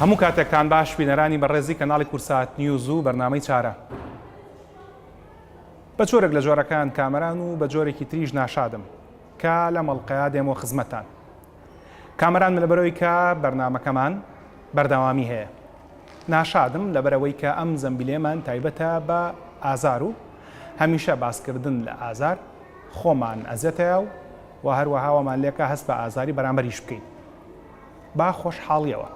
هەموو کاتێکتان باش بینەرانی بەڕێزی کەناڵی کورسات نیوز و بەرنامەی چارە. بە جۆرێک لە جۆرەکان کامەران و بە جۆرێکی تریش ناشادم کە لەم ئەڵقەیە دێمەوە خزمەتتان. کامەرانم لەبەرئەوەی کە بەرنامەکەمان بەردەوامی هەیە. ناشادم لەبەرئەوەی کە ئەم زەمبیلەیەمان تایبەتە بە ئازار و هەمیشە باسکردن لە ئازار خۆمان ئەزێتەیە و و هەروەها وامان لێکا هەست بە ئازاری بەرامبەریش بکەین. بە خۆشحاڵیەوە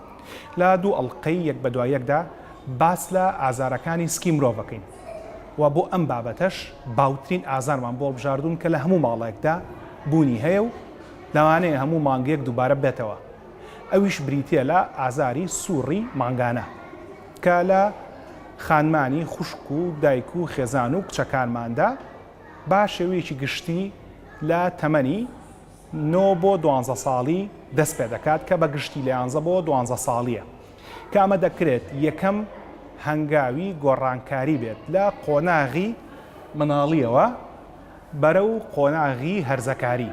لە دوو ئەڵقەی یەک بەدوای یەکدا باس لە ئازارەکانی سکی مرۆڤ ئەکەین و بۆ ئەم بابەتەش باوترین ئازارمان بۆ هەڵبژاردوون کە لە هەموو ماڵێکدا بوونی هەیە و لەوانەیە هەموو مانگێک دووبارە ببێتەوە ئەویش بریتیە لە ئازاری سوڕی مانگانە کە لە خانمانی خوشک و دایک و خێزان و کچەکانماندا با شێوەیەکی گشتی لە تەمەنی نۆ بۆ دوانزە ساڵی دەست پێدەکات کە بە گشتی لە یانزە بۆ دوانزە ساڵیە کە ئەمە دەکرێت یەکەم هەنگاوی گۆڕانکاری بێت لە قۆناغی مناڵیەوە بەرەو قۆناغی هەرزەکاری.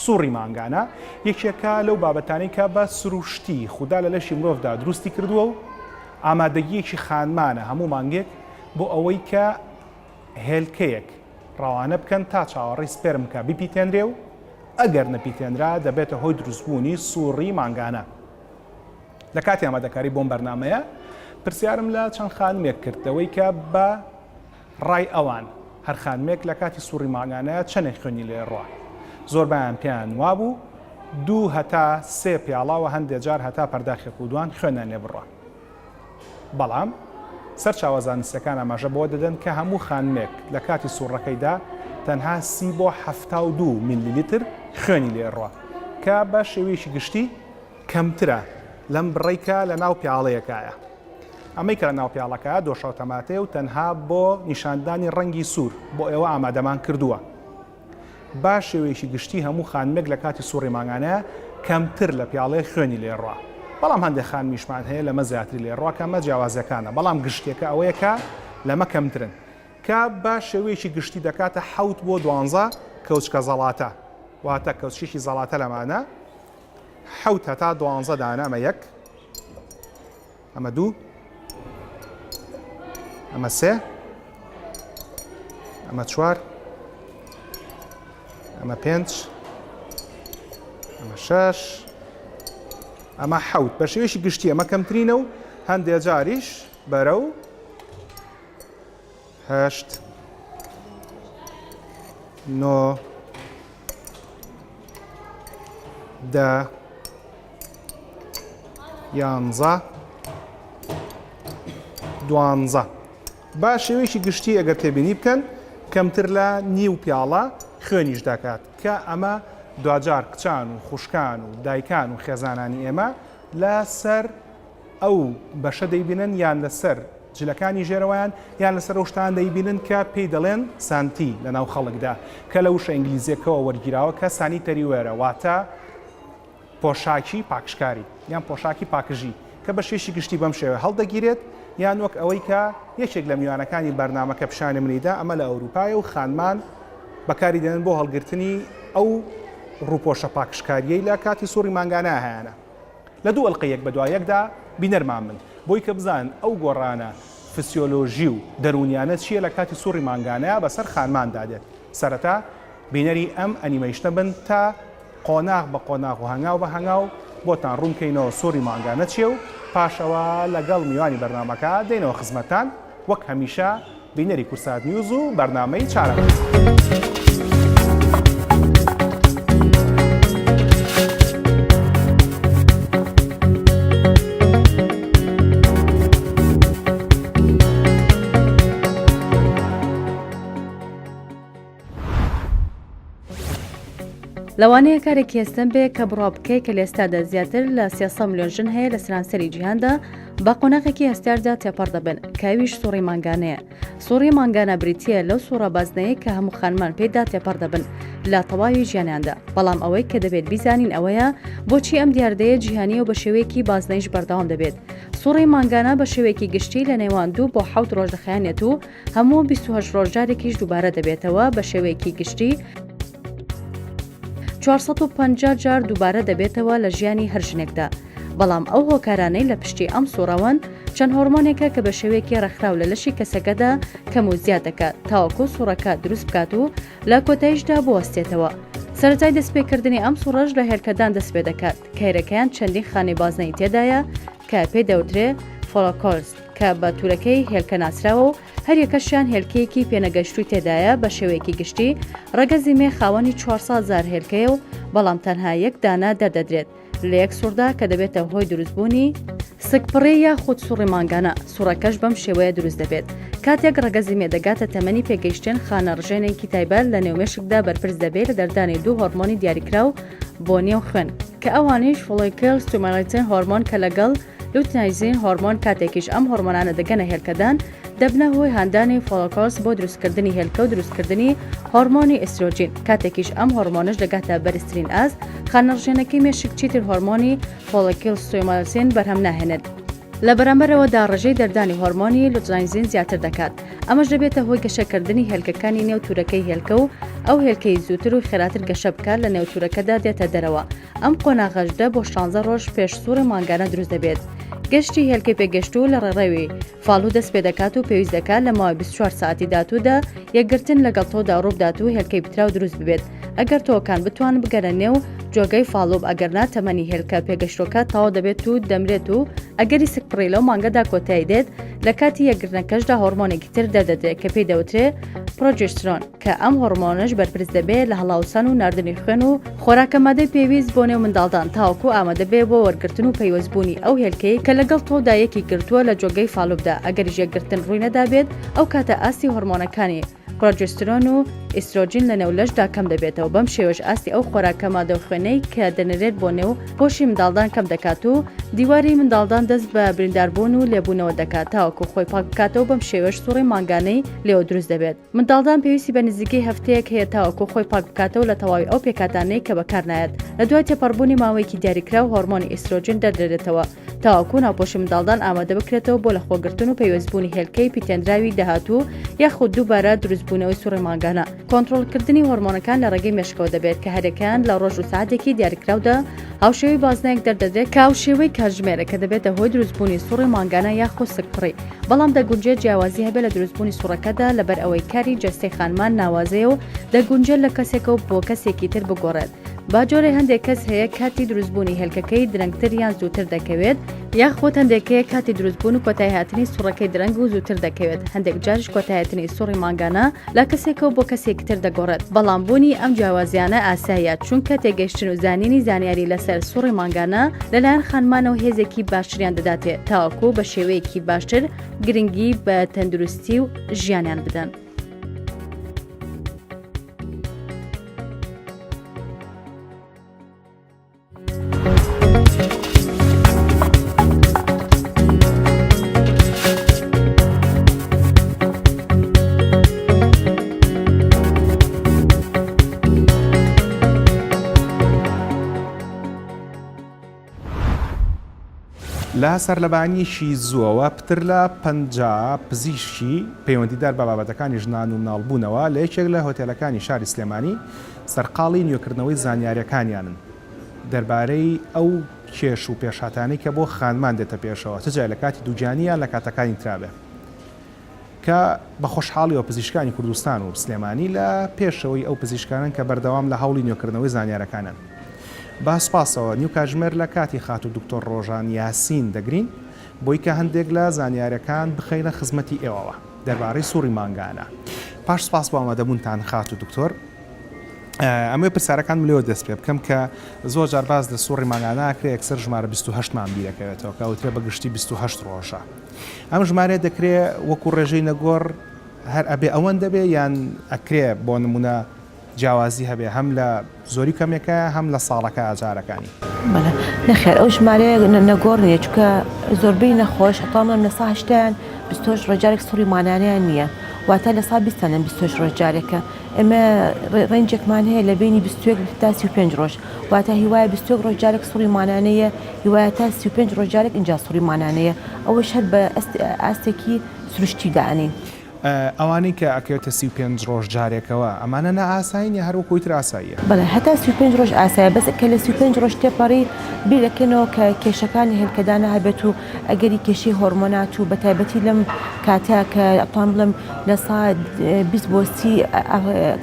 سوڕی مانگانە یەکێکە لەو بابەتانەی کە بە سروشتی خودا لە لەشی مرۆڤدا دروستی کردووە و ئامادەگییەکی خانمانە هەموو مانگێک بۆ ئەوەی کە هێلکەیەک ڕەوانە بکەن تا چاوەڕێی سپێرم کە بپیتێنرێ و ئەگەر نەپیتێنرا دەبێتە هۆی دروستبوونی سوڕی مانگانە. لە کاتی ئامادەکاری بۆم بەرنامەیە پرسیارم لە چەند خانمێک کرد لەوەی کە بە ڕای ئەوان هەر خانمێک لە کاتی سوڕی مانگانە چەنێک خوێنی لێ ڕوا؟ زۆربەیان پێیان وابوو دوو هەتا سێ پیاڵە و هەندێ جار هەتا پەرداخێک و دوان خوێنیان لێ بڕوا. بەڵام سەرچاوە زانستیەکان ئاماژە بەوە دەدەن کە هەموو خانمێک لە کاتی سوڕەکەیدا تەنها سی بۆ 72 میلیلیتر خوێنی لێ ڕوا کە بە شێوەیەکی گشتی کەمترە لەم بڕەی کە لە ناو پیاڵەیەکایە. ئەمەی کە لە ناو پیاڵەکایە دۆشاو تەماتەیە و تەنها بۆ نیشاندانی ڕەنگی سوور بۆ ئێوە ئامادەمان کردووە. با شێوەیەکی گشتی هەموو خانمێک لە کاتی سوڕی مانگانەیا کەمتر لە پیاڵەیەک خوێنی لێ ڕوا. بەڵام هەندێک خانمیشمان هەیە لەمە زیاتری لێ ڕوا کە ئەمە جیاوازیەکانە بەڵام گشتیەکە ئەوەیە کە لەمە کەمترن کە بە شێوەیەکی گشتی دەکاتە حەوت بۆ دوانزە کەوچکە زەڵاتە واتە کەوچکێکی زەڵاتە لەمانە حەوت هەتا دوانزە دانە ئەمە یەک ئەمە دوو ئەمە سێ ئەمە چوار ئەمە پێنج ئەمە شەش ئەمە حەوت بە شێوەیەکی گشتی ئەمە کەمترینە و هەندێ جاریش بەرەو هەشت نۆ دە یانزە دوانزە با شێوەیەکی گشتی ئەگەر تێبینی بکەن کەمتر لە نیو پیاڵە خوێنیش دەکات کە ئەمە دواجار کچان و خوشکان و دایکان و خێزانانی ئێمە لەسەر ئەو بەشە دەیبینن یان لەسەر جلەکانی ژێرەوەیان یان لەسەر ئەو شتان دەیبینن کە پێی دەڵێن سانتی لەناو خەڵکدا کە لە وشە ئینگلیزیەکەوە وەرگیراوە کە sanitary wear ە واتە پۆشاکی پاکژکاری یان پۆشاکی پاکژی کە بە شێوەیەکی گشتی بەم شێوەیە هەڵدەگیرێت یان وەک ئەوەی کە یەکێک لە میوانەکانی بەرنامەکە پیشانی منی دا ئەمە لە ئەوروپایە و خانمان بەکاری دێنن بۆ هەڵگرتنی ئەو ڕووپۆشە پاکژکاریەی لە کاتی سوڕی مانگانە هەیانە. لە دوو ئەڵقەی یەک بەدوا یەکدا بینەرمان بن بۆی کە بزانن ئەو گۆڕانە فسیۆلۆژی و دەروونیانە چییە لە کاتی سوڕی مانگانەیا بەسەر خانماندا دێت. سەرەتا بینەری ئەم ئەنیمەیشنە بن تا قۆناغ بە قۆناغ و هەنگاو بە هەنگاو بۆتان ڕوون کەینەوە سوڕی مانگانە چییە و پاشەوە لەگەڵ میوانی بەرنامەکە دێینەوە خزمەتتان وەک هەمیشە بینەری کوردسات نیوز و بەرنامەی چارە بن. لەوانەیە کارێکی ئەستەم بێ کە بڕوا بکەی کە لە ئێستادا زیاتر لە 300 ملیۆن ژن هەیە لە سەرانسەری جیهاندا بە قۆناغێکی هەستیاردا تێپەڕ دەبن کە ئەویش سوڕی مانگانەیە. سوڕی مانگانە بریتییە لەو سوڕە بازنەیە کە هەموو خانمان پێیدا تێپەڕ دەبن لە تەواوی ژیانیاندا، بەڵام ئەوەی کە دەبێت بیزانین ئەوەیە بۆچی ئەم دیاردەیە جیهانییە و بە شێوەیەکی بازنەیش بەردەوام دەبێت. سوڕی مانگانە بە شێوەیەکی گشتی لە نێوان دوو بۆ حەوت ڕۆژ دەخایەنێت و هەموو 28 ڕۆژ جارێکیش دووبارە دەبێتەوە بە شێوەیەکی گشتی 450 جار دووبارە دەبێتەوە لە ژیانی هەر ژنێکدا. بەڵام ئەو هۆکارانەی لە پشتی ئەم سوڕەوەن چەند هۆرمۆنێکە کە بە شێوەیەکی ڕێکخراو لە لەشی کەسەکەدا کەم و زیاد دەکات تاوەکو سوڕەکە دروست بکات و لە کۆتاییشدا بوەستێتەوە. سەرەتای دەستپێکردنی ئەم سوڕەش لە هێلکەدان دەستپێدەکات کە هێلەکەیان چەندین خانەی بازنەیی تێدایە کە پێی دەوترێ follicles کە بە تورەکەی هێلکە ناسراوە و هەریەکەشیان هێلکەیەکی پێنەگەشتووی تێدایە بە شێوەیەکی گشتی ڕەگەزی مێ خاوەنی 400 زار هێلکەیە و بەڵام تەنها یەک دانە دەردەدرێت لە یەک سوڕدا کە دەبێتە هۆی دروستبوونی سکپڕی یاخود سوڕی مانگانە، سوڕەکەش بەم شێوەیە دروست دەبێت کاتێک ڕەگەزی مێ دەگاتە تەمەنی پێگەیشتن خانە ڕژێنێکی تایبەت لە نێو مێشکدا بەرپرس دەبێت لە دەردانی دوو هۆرمۆنی دیاریکراو بۆ نێو خوێن کە ئەوانیش follicle stimulating hormone کە لەگەڵ luteinizing hormone کاتێکیش ئەم هۆرمۆنانە دەگەنە هێلکەدان دەبنە هۆی هاندانی follicles بۆ دروستکردنی هێلکە و دروستکردنی هۆرمۆنی ئیسترۆجین، کاتێکیش ئەم هۆرمۆنەش دەگاتە بەرزترین ئاست، خانەڕژێنەکەی مێشک چیتر هۆرمۆنی follicle stimulating بەرهەم ناهێنێت. لە بەرامبەرەوەدا ڕێژەی دەردانی هۆرمۆنی luteinizing زیاتر دەکات، ئەمەش دەبێتە هۆی گەشەکردنی هێلکەکانی نێو تورەکەی هێلکە و ئەو هێلکەی زووتر و خێراتر گەشە بکات لە نێو تورەکەدا دێتە دەرەوە، ئەم قۆناغەش دە بۆ شانزە ڕۆژ پێش سوڕی مانگانە دروست دەبێت. گەشتی هێلکەی پێگەشتوو لە ڕێڕەوی فالوب دەست پێدەکات و پێویست دەکات لە ماوەی 24 ساعەتی داهاتوودا یەکگرتن لەگەڵ تۆودا ڕووبدات و هێلکەی پتراو دروست ببێت ئەگەر تۆوەکان بتوانن بگەنە نێو جۆگەی فالوب ئەگەرنا تەمەنی هێلکە پێگەشتووەکە تەواو دەبێت و دەمرێت و ئەگەری سکپڕی لەو مانگەدا کۆتایی دێت لە کاتی یەکگرتنەکەشدا هۆرمۆنێکی تر دەردەدرێت کە پێی دەوترێ پرۆجسترۆن کە ئەم هۆڕمۆنەش بەرپرس دەبێ لە هەڵاوسان و ناردنی خوێن و خۆراکە مادەی پێویست بۆ نێو منداڵدان تاوەکو ئامادە بێ بۆ وەرگرتن و پەیوەست بوونی ئەو هێلکەی کە لەگەڵ تۆودا یەکی گرتووە لە جۆگەی فالوبدا ئەگەریش یەکگرتن ڕووی نەدابێت ئەو کاتە ئاستی هۆڕمۆنەکانی پرۆجسترۆن و ئیسترۆجین لە نێو لەشدا کەم دەبێتەوە بەم شێوەش ئاستی ئەو خۆراکە مادە و خوێنەی کە دەنرێت بۆ نێو پۆشی منداڵدان کەم دەکات و دیواری منداڵدان دەست بە برینداربوون و لێبوونەوە دەکات تاوەکو خۆی پاک بکاتەوە بەم شێوەش سوڕی مانگانەی لێوە دروست دەبێت. منداڵدان پێویستی بە نزیکەی هەفتەیەک هەیە تاوەکو خۆی پاک بکاتەوە لە تەواوی ئەو پێکهاتانەی کە بەکارنایەت، لە دوای تێپەڕبوونی ماوەیەکی دیاریکراو هۆرمۆنی ئیسترۆجین دەردەدرێتەوە تاوەکو ناوپۆشی منداڵدان ئامادە بکرێتەوە بۆ لەخۆگرتن و پەیوەستبوونی هێلکەی پیتێندراوی داهاتوو یاخود دووبارە دروستبوونەوەی سوڕی مانگانە. کۆنتڕۆڵکردنی هۆرمۆنەکان لە ڕێگەی مێشکەوە دەبێت کە هەریەکەیان لە ڕۆژ و سەعاتێکی دیاریکراودا هاوشێوەی بازنەیەک دەردەدرێت کە هاوشێوەی کاتژمێرە کە دەبێتە هۆی دروستبوونی سوڕی مانگانە یاخود سکپڕی بەڵام دەگونجێت جیاوازی هەبێت لە دروستبوونی سوڕەکەدا لەبەر ئەوەی کاری جەستەی خانمان ناوازەیە و دەگونجێت لە کەسێکەوە بۆ کەسێکی تر بگۆڕێت با جۆرێ هەندێک کەس هەیە کاتی دروستبوونی هێلکەکەی درەنگتر یان زووتر دەکەوێت یاخود هەندێک هەیە کاتی دروستبوون و کۆتایهاتنی سوڕەکەی درەنگ و زووتر دەکەوێت هەندێک جاریش کۆتایهاتنی سوڕی مانگانە لە کەسێکەوە بۆ کەسێکی تر دەگۆڕێت بەڵام بوونی ئەم جیاوازیانە ئاساییە چونکە تێگەیشتن و زانینی زانیاری لەسەر سوڕی مانگانە لەلایەن خانمانەوە هێزێکی باشتریان دەداتێ تاوەکو بە شێوەیەکی باشتر گرنگی بە تەندروستی و ژیانیان بدەن. لە سەرلەبانییەکی زووەوە پتر لە 50 پزیشکی پەیوەندیدار بە بابەتەکانی ژنان و مناڵبوونەوە لە یەکێک لە هۆتێلەکانی شاری سلێمانی سەرقاڵی نوێکردنەوەی زانیارییەکانیانن دەربارەی ئەو کێش و پێشهاتانەی کە بۆ خانمان دێتە پێشەوە چ جای لە کاتی دووگیانی یان لە کاتەکانی ترا بێ کە بە خۆشحاڵیەوە پزیشکانی کوردستان و سلێمانی لە پێشەوەی ئەو پزیشکانەن کە بەردەوام لە هەوڵی نوێکردنەوەی زانیارەکانن. بە سوپاسەوە نیو کاتژمێر لە کاتی خاتوو دکتۆر ڕۆژان یاسین دەگرین بۆی کە هەندێک لە زانیارەکان بخەینە خزمەتی ئێوەوە دەربارەی سوڕی مانگانە. پاش سوپاس بۆ ئامادەبوونتان خاتوو دکتۆر. ئەمەوێ پرسیارەکانم لێوە دەست پێ بکەم کە زۆر جار باس لە سوڕی مانگانە ئەکرێ یەکسەر ژمارە 28 مان بیرەکەوێتەوە کە ئەوترێ بە گشتی 28 ڕۆژە ئەم ژمارەیە دەکرێ وەکو ڕێژەی نەگۆڕ هەر ئەبێ ئەوەندە بێ یان ئەکرێ بۆ نمونە جیاوازی هەبێ هەم لە زۆری کەمێکە هەم لە ساڵەکە ئاجارەکانی. بەڵێ نەخێر ئەو ژمارەیە نەگۆڕ نییە چونکە زۆربەی نەخۆش هەتا بڵێم لە سا هەشتایان 28 ڕۆژ جارێک سوڕی مانانەیان نییە واتە لە سا بیستیان 28 ڕۆژ جارێکە ئێمە ڕەنجێکمان هەیە لە بەینی 21 تا 35 ڕۆژ واتە هیوایە 21 ڕۆژ جارێک سوڕی مانانەیە هیوایە تا 35 ڕۆژ جارێک ئینجا سوڕی مانانەیە ئەوەش هەر بە ئاستێکی سروشتی دائەنێین. ئەوانەی کە ئەکەوێتە 35 ڕۆژ جارێکەوە ئەمانە نائاسایین یا هەر وەکوی تر ئاساییە؟ بەڵێ هەتا 35 ڕۆژ ئاسایە بەس کە لە 35 ڕۆژ تێپەڕی بیر دەکەینەوە کە کێشەکانی هێلکەدانە هەبێت و ئەگەری کێشەی هۆرمۆنات و بەتایبەتی لەم کاتە کە ئەتوانم بڵێم لە سا 20 بۆ 30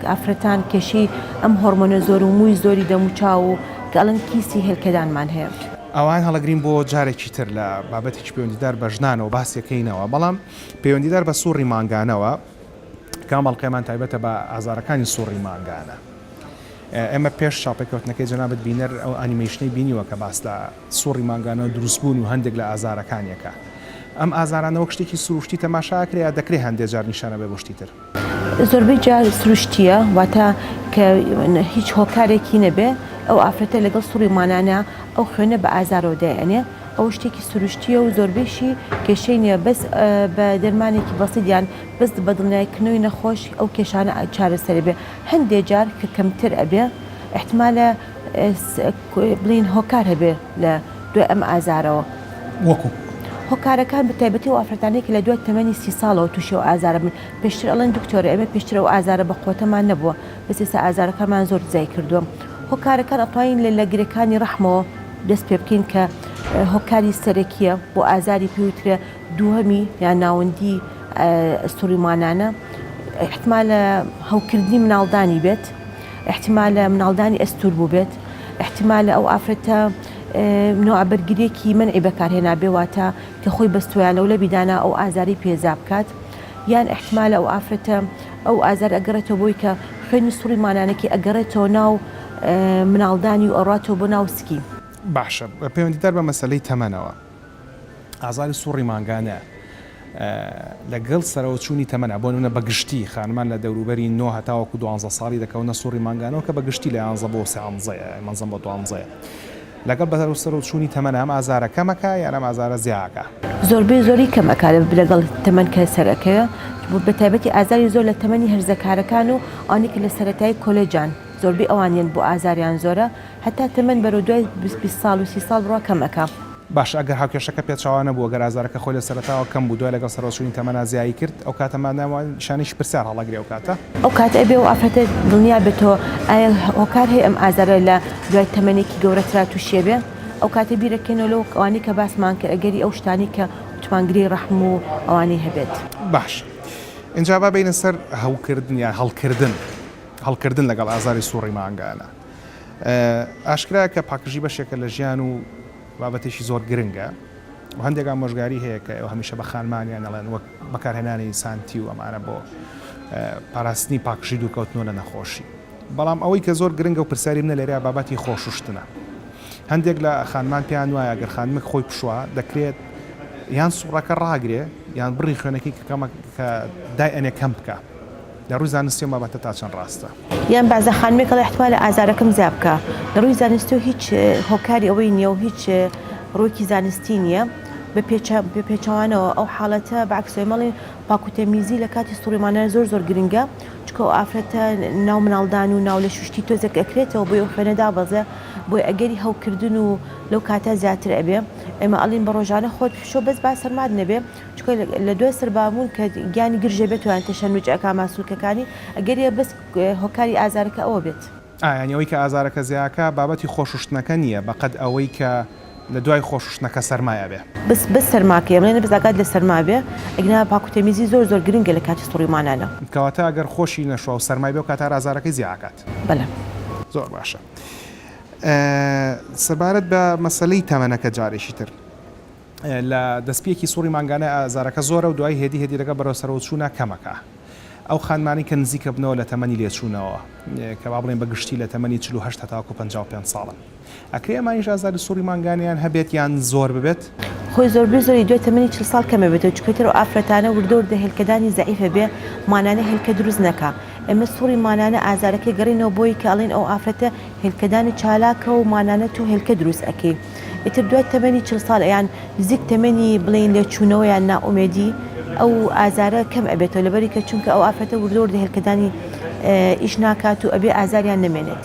ئافرەتان کێشەی ئەم هۆرمۆنە زۆر و مووی زۆری دەموچاو و کە ئەڵێن کیسی هێلکەدانمان هەیە. ئەوان هەڵەگرین بۆ جارێکی تر لە بابەتێکی پەیوەندیدار بە ژنانەوە باسیەکەینەوە بەڵام پەیوەندیدار بە سوڕی مانگانەوە کام ئەڵقەیەمان تایبەتە بە ئازارەکانی سوڕی مانگانە ئێمە پێش چاوپێکەوتنەکەی جەنابت بینەر ئەو ئەنیمەیشنەی بینیوە کە باس لە سوڕی مانگانە و دروستبوون و هەندێک لە ئازارەکانیەکە ئەم ئازارانە وەک شتێکی سروشتی تەماشا ئەکرێ یا دەکرێ هەندێ جار نیشانە بێ بۆ شتی تر؟ زۆربەی جار سروشتییە واتە کە هیچ هۆکارێکی نەبێ ئەو ئافرەتە لەگەڵ سوڕی مانانە ئەو خوێنە بە ئازارەوە دایئەنێ ئەوە شتێکی سروشتییە و زۆربەیشی کێشەی نییە بەس بە دەرمانێکی بەسیت یان بەس بە دڵنیایکردنەوەی نەخۆش ئەو کێشانە چارەسەر ئەبێ هەندێ جار کە کەمتر ئەبێ ئیحتمالە بڵێین هۆکار هەبێ لە دوای ئەم ئازارەوە. وەکو؟ هۆکارەکان بە تایبەتی ئەو ئافرەتانەی کە لە دوای تەمەنی 30 ساڵەوە تووشی ئەو ئازارە بن پێشتر ئەڵێن دکتۆرە ئێمە پێشتر ئەو ئازارە بە قوتەمان نەبووە بەس ئێستا ئازارەکانمان زۆر زیای کردووە هۆکارەکان ئەتوانین لە لە گرێکانی ڕەحمەوە دەست پێ بکەین کە هۆکاری سەرەکیە بۆ ئازاری پێوترێ دووهەمی یان ناوەندی سوڕیمانانە ئیحتمالە هەوکردنی مناڵدانی بێت ئیحتمالە مناڵدانی ئەستوور بووبێت، ئیحتمالە ئەو ئافرەتە نوعە بەرگریەکی مەنعی بەکارهێنابێ واتە کە خۆی بەستووە یان لەولەبی دانا ئەو ئازارەی پێ زا بکات، یان ئیحتمالە ئەو ئافرەتە ئەو ئازار ئەگەڕێتەوە بۆی کە خوێنی سوڕی مانانەکەی ئەگەڕێتەوە ناو مناڵدانی و ئەڕاتەوە بۆ ناو سکی. باشە پەیوەندیدار بە مەسەلەی تەمەنەوە ئازاری سوڕی مانگانە لەگەڵ سەرەوەچوونی تەمەنە، بۆ نمونە بە گشتی خانمان لە دەوروبەری نۆ هەتاوەکو دوانزە ساڵی دەکەونە سوڕی مانگانەوە کە بە گشتی لە یانزە بۆ سیانزەیە مەنزەم بۆ دوانزەیە لەگەڵ بەرەو سەرەوچوونی تەمەنە ئەم ئازارە کەمەکا یان ئەم ئازارە زیاکا؟ زۆربەی زۆری کەم ئەکا لەگەڵ تەمەن کە سەر ئەکەوێ بە تایبەتی ئازاری زۆر لە تەمەنی هەرزەکارەکان و ئەوانەی کە لە سەرەتایی کۆلێجان زۆربەی ئەوانیان بۆ ئازاریان زۆرە هەتا تەمەن بەرەو دوای 20 ساڵ و 30 ساڵ بڕوا کەم ئەکا. باشە ئەگەر هاوکێشەکە پێچەوانە بوو، ئەگەر ئازارەکە خۆی لە سەرەتاوە کەم بوو دوای لەگەڵ سەرەوەچوونی تەمەنا زیایی کرد، ئەو کاتە مادام وا نیشانەیەکی پرسیار هەڵەگرێ ئەو کاتە؟ ئەو کاتە ئەبێ ئەو ئافرەتە دڵنیا بێتەوە ئایا هۆکار هەیە ئەم ئازارە لە دوای تەمەنێکی گەورەترا تووشی ئەبێ؟ ئەو کاتە بیرەکەینەوە لەو ئەوانەی کە باسمان کرد ئەگەری ئەو شتانەی کە وتمان گرێی ڕەحم و ئەوانەی هەبێت. باشە ئینجا با بێینە سەر هەوکردن یان هەڵکردن، هەڵکردن لەگەڵ ئازاری سوڕی مانگانە. ئاشکرایە کە پاکژی بەشێکە لە ژیان و بابەتێکی زۆر گرنگە و هەندێک ئامۆژگاری هەیە کە ئێوە هەمیشە بە خانمانیان ئەڵێن وەک بەکارهێنانی سانتی و ئەمانە بۆ پاراستنی پاکژی دوورکەوتنەوە لە نەخۆشی بەڵام ئەوەی کە زۆر گرنگە و پرسیاری منە لێرە بابەتی خۆشوشتنە هەندێک لە خانمان پێیان وایە گەر خانمێک خۆی پشوە دەکرێت یان سوڕەکە ڕاگرێ یان بڕی خوێنەکەی کە کەمە کە دای ئەنێ کەم بکە لە ڕووی زانستیەوە بابەتە تا چەند ڕاستە؟ یان بەعزە خانمێک ئەڵێ احتمالە ئازارەکەم زیا بکا لە ڕووی زانستیەوە هیچ هۆکاری ئەوەی نییە و هیچ ڕوویەکی زانستی نییە بە پێچەوانەوە ئەو حاڵەتە بە عەکس ئێمە ئەڵێین پاکوتەمیزی لە کاتی سوڕیمانە زۆر زۆر گرنگە چونکە ئەو ئافرەتە ناو مناڵدان و ناو لە شوشتی تۆزێک ئەکرێتەوە بۆی ئەو خوێنە دابەزێ بۆی ئەگەری هەوکردن و لەو کاتە زیاتر ئەبێ ئێمە ئەڵێین بە ڕۆژانە خۆت بشۆ بەس با سەرمات نەبێ چونکە لە دوای سەربابوون کە گیانی گرژە بێت و یان تەشەنوج ئەکا ماسولکەکانی ئەگەریە بەس هۆکاری ئازارەکە ئەوە بێت. ئا یانی ئەوەی کە ئازارەکە زیاکا بابەتی خۆشوشتنەکە نیە بەقەد ئەوەی کە لە دوای خۆشوشتنەکە سەرمای ئەبێ. بەس بەس سەرماکەی ئەمنە بەس ئاگات لە سەرما بێ ئەگینا پاک و تەمیزی زۆر زۆر گرنگە لە کاتی سوڕیمانانا. کەواتە ئەگەر خۆشی نەشوا و سەرمای بێ ئەو کاتە هەر ئازارەکەی زیا ئەکات. بەلێ. زۆر باشە سەبارەت بە مەسەلەی تەمەنەکە جارێکی تر. لە دەستپێکی سوڕی مانگانە ئازارەکە زۆرە و دوایی هێدی هێدی لەگەڵ بەرەو سەرەوە چوونا کەمەکە. ئەو خانمانەی کە نزیکە بنەوە لە تەمەنی لێچوونەوە کە با بڵێین بە گشتی لە تەمەنی 48 هەتاوەکو 55 ساڵن ئەکرێ ئەمانیش ئازاری سوڕی مانگانەیان هەبێت یان زۆر ببێت؟ خۆی زۆربەی زۆری دوای تەمەنی 40 ساڵ کەم ئەبێتەوە چونکە ئیتر ئەو ئافرەتانە وردە وردە هێلکەدانی زەعیف ئەبێ مانانە هێلکە دروست نەکا ئێمە سوڕی مانانە ئازارەکەی گەڕینەوە بۆی کە ئەڵێن ئەو ئافرەتە هێلکەدانی چالاکە و مانانە تۆ هێلکە دروست ئەکەی ئیتر دوای تەمەنی 40 ساڵ یان نزیک تەمەنی بڵێین لێچوونەوە یان نائومێدی ئەو ئازارە کەم ئەبێتەوە لەبەری کە چونکە ئەو ئافرەتە وردە وردە هێلکەدانی ئیش ناکات و ئەبێ ئازاریان نەمێنێت.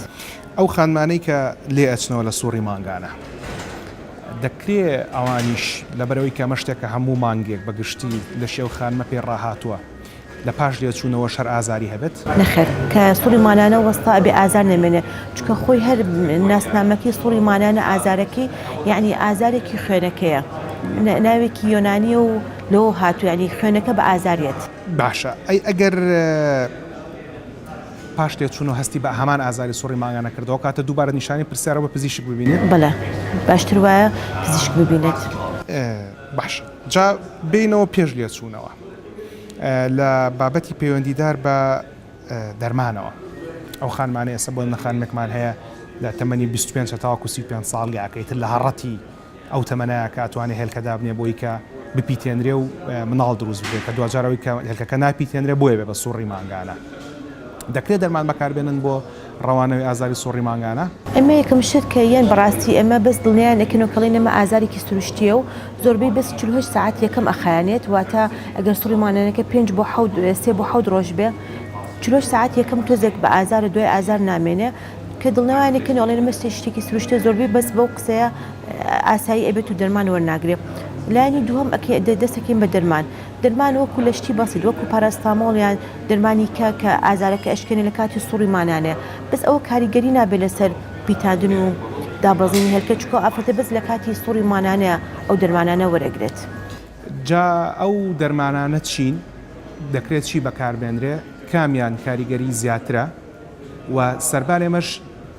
ئەو خانمانەی کە لێ ئەچنەوە لە سوڕی مانگانە دەکرێ ئەوانیش لەبەرئەوەی کە ئەمە شتێکە هەموو مانگێک بە گشتی لەشی ئەو خانمە پێی ڕاهاتووە. لە پاش لێچوونەوەش هەر ئازاری هەبێت؟ نەخێر کە سوڕی مانانە وەستا ئەبێ ئازار نەمێنێ چونکە خۆی هەر ناسنامەکەی سوڕی مانانە ئازارەکەی یەعنی ئازارێکی خوێنەکەیە ناوێکی یۆنانیە و لەوە هاتووە یەعنی خوێنەکە بە ئازاریەت. باشە ئەی ئەگەر پاش تێچوون و هەستی بە هەمان ئازاری سوڕی مانگانە کردەوە کاتە دووبارە نیشانەی پرسیارە بە پزیشک ببینێت؟ بەڵێ باشتر وایە پزیشک ببینێت. باشە جا بێینەوە پێش لێچوونەوە لە بابەتی پەیوەندیدار بە دەرمانەوە ئەو خانمانەی ئێستا بۆ نمونە خانمێکمان هەیە لە تەمەنی 25 هەتاوەکو 35 ساڵ یاکە ئیتر لە هەڕەتی ئەو تەمەنایە کە ئەتوانێ هێلکە دابنێ بۆی کە بپیتێنرێ و مناڵ دروست ببێ کە دواجار ئەوەی کە هێلکەکە ناپیتێنرێ بۆیە بێ بە سوڕی مانگانە. دەکرێ دەرمان بەکاربێنن بۆ ڕەوانەوەی ئازاری سوڕی مانگانە؟ ئێمە یەکەم شت کە یەن بەڕاستی ئێمە بەس دڵنیایان ئەکەین و کەڵین ئێمە ئازارێکی سروشتیە و زۆربەی بەس 48 سەعات یەکەم ئەخایەنێت واتە ئەگەر سوڕی مانگانەکە پێنج بۆ حەوت سێ بۆ حەوت ڕۆژ بێ 48 سەعات یەکەم تۆزێک بە ئازارە دوای ئازار نامێنێ کە دڵنیایان ئەکەین و ئەڵێن ئەمە شتێکی سروشتیە زۆربەی بەس بەو قسەیە ئاسایی ئەبێت و دەرمان وەرناگرێ لایەنی دووەم ئەکەی دەستەکەین بە دەرمان دەرمان وەکو لە شتی بەسیت وەکو پاراستامۆڵ یان دەرمانی کە کە ئازارەکە ئەشکێنێ لە کاتی سوڕی مانانەیە بەس ئەوە کاریگەری نابێت لەسەر پیتاندن و دابەزینی هێلکە چونکە ئەو ئافرەتە بەس لە کاتی سوڕی مانانەیە ئەو دەرمانانە وەرئەگرێت. جا ئەو دەرمانانە چین؟ دەکرێت چی بەکاربێنرێ؟ کامیان کاریگەری زیاترە؟ و سەرباری ئەمەش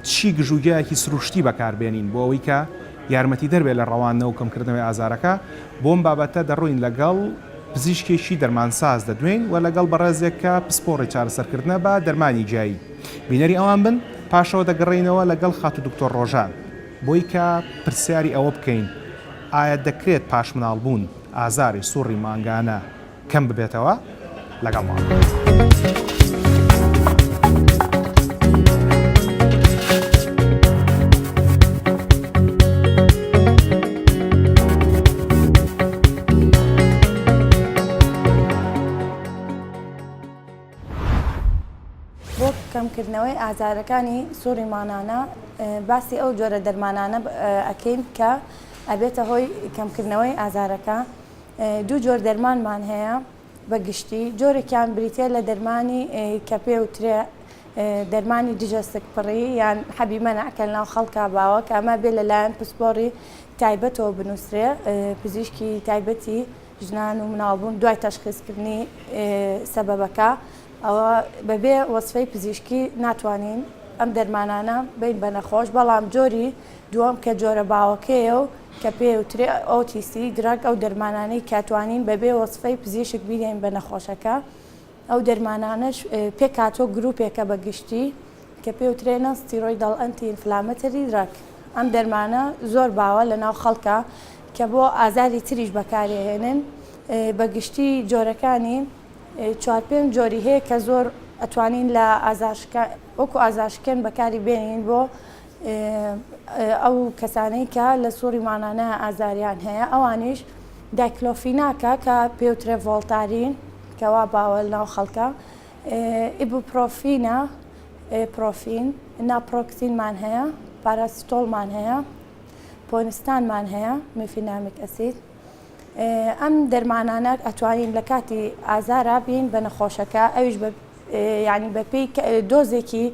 چی گژوگیایەکی سروشتی بەکاربێنین بۆ ئەوەی کە یارمەتیدەر بێت لە ڕەواندنەوە و کەمکردنەوەی ئازارەکە، بۆ ئەم بابەتە دەڕۆین لەگەڵ پزیشکێکی دەرمانساز دەدوێین و لەگەڵ بەڕێزێک کە پسپۆڕی چارەسەرکردنە بە دەرمانی گیایی. بینەری ئەوان بن، پاشەوە دەگەڕێینەوە لەگەڵ خاتوو دکتۆر ڕۆژان بۆی کە پرسیاری ئەوە بکەین ئایا دەکرێت پاش مناڵبوون ئازاری سوڕی مانگانە کەم ببێتەوە لەگەڵمان بن. بۆ کەمکردنەوەی ئازارەکانی سوڕی مانانە باسی ئەو جۆرە دەرمانانە ئەکەین کە ئەبێتە هۆی کەمکردنەوەی ئازارەکە. دوو جۆر دەرمانمان هەیە بە گشتی، جۆرێکیان بریتیە لە دەرمانی کە پێوترێ دەرمانی دژە سکپڕی یان حەبی مەنع کە لەناو خەڵکا باوە کە ئەمە بێ لەلایەن پسپۆڕی تایبەتەوە بنووسرێ پزیشکی تایبەتی ژنان و مناڵبوون دوای تەشخیصکردنی سەبەبەکە ئەوە بەبێ وەسفەی پزیشکی ناتوانین ئەم دەرمانانە بین بە نەخۆش بەڵام جۆری دووەم کە جۆرە باوەکەیە و کە پێی وترێ OTC drug ئەو دەرمانانەی کە توانین بەبێ وەسفەی پزیشک بیدەین بە نەخۆشەکە ئەو دەرمانانەش پێکهاتووە گروپێکە بە گشتی کە پێی وترێ non steroidal anti inflammatory drug ئەم دەرمانە زۆر باوە لە ناو خەڵکە کە بۆ ئازاری تریش بەکارێهێنن بە گشتی جۆرەکانی چوار پێنج جۆری هەیە کە زۆر ئەتوانین لە ئازارشکە وەکو ئازارشکێن بەکاری بێنین بۆ ئەو کەسانەی کە لە سوڕی مانانە ئازاریان هەیە ئەوانیش دایکلۆفیناکە کە پێوترێ ڤۆڵتارین کەوا باوە ناو خەڵکە ئیبوپرۆفینە پرۆفین ناپرۆکسینمان هەیە پاراسیتۆڵمان هەیە پۆنستانمان هەیە mefenamic acid ئەم دەرمانانە ئەتوانین لە کاتی ئازارا بین بە نەخۆشەکە ئەویش بە ینی بەپێی دۆزێکی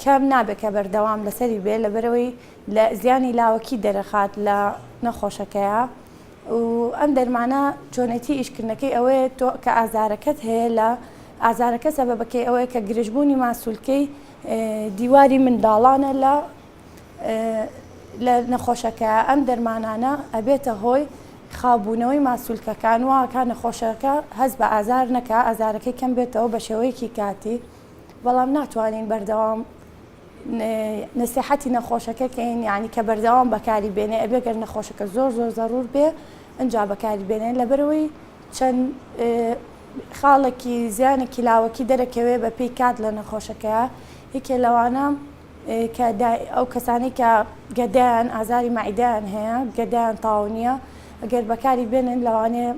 کەم نابێت کە بەردەوام لەسەری بێت لەبەرئەوەی لە زیانی لاوەکی دەرەخات لە نەخۆشەکەیا و ئەم دەرمانە چۆنێتی ئیشکردنەکەی ئەوەیە تۆ کە ئازارەکەت هەیە لە ئازارەکە سەبەبەکەی ئەوەیە کە گرژبوونی ماسولکەی دیواری منداڵانە لە لە نەخۆشەکە ئەم دەرمانانە ئەبێتە هۆی خاوبوونەوەی ماسولکەکان واکە نەخۆشەکە هەست بە ئازار نەکا ئازارەکەی کەم بێتەوە بە شێوەیەکی کاتی بەڵام ناتوانین بەردەوام نەسیحەتی نەخۆشەکە کەین یعنی کە بەردەوام بەکاری بێنێ ئەبێ گەر نەخۆشەکە زۆر زۆر زەرور بێ ئەجا بەکاری بێنێ لەبەرەوەی چەند خاڵێکی زیانێکی لاوەکی دەرەکەوێ بە پێی کات لە نەخۆشەکەیە یەکێ لەوانە کە ئەو کەسانی کە گەدایان ئازاری مەعیدەیان هەیە گەدایان تاو نییە ئەگەر بەکاری بێنن لەوانەیە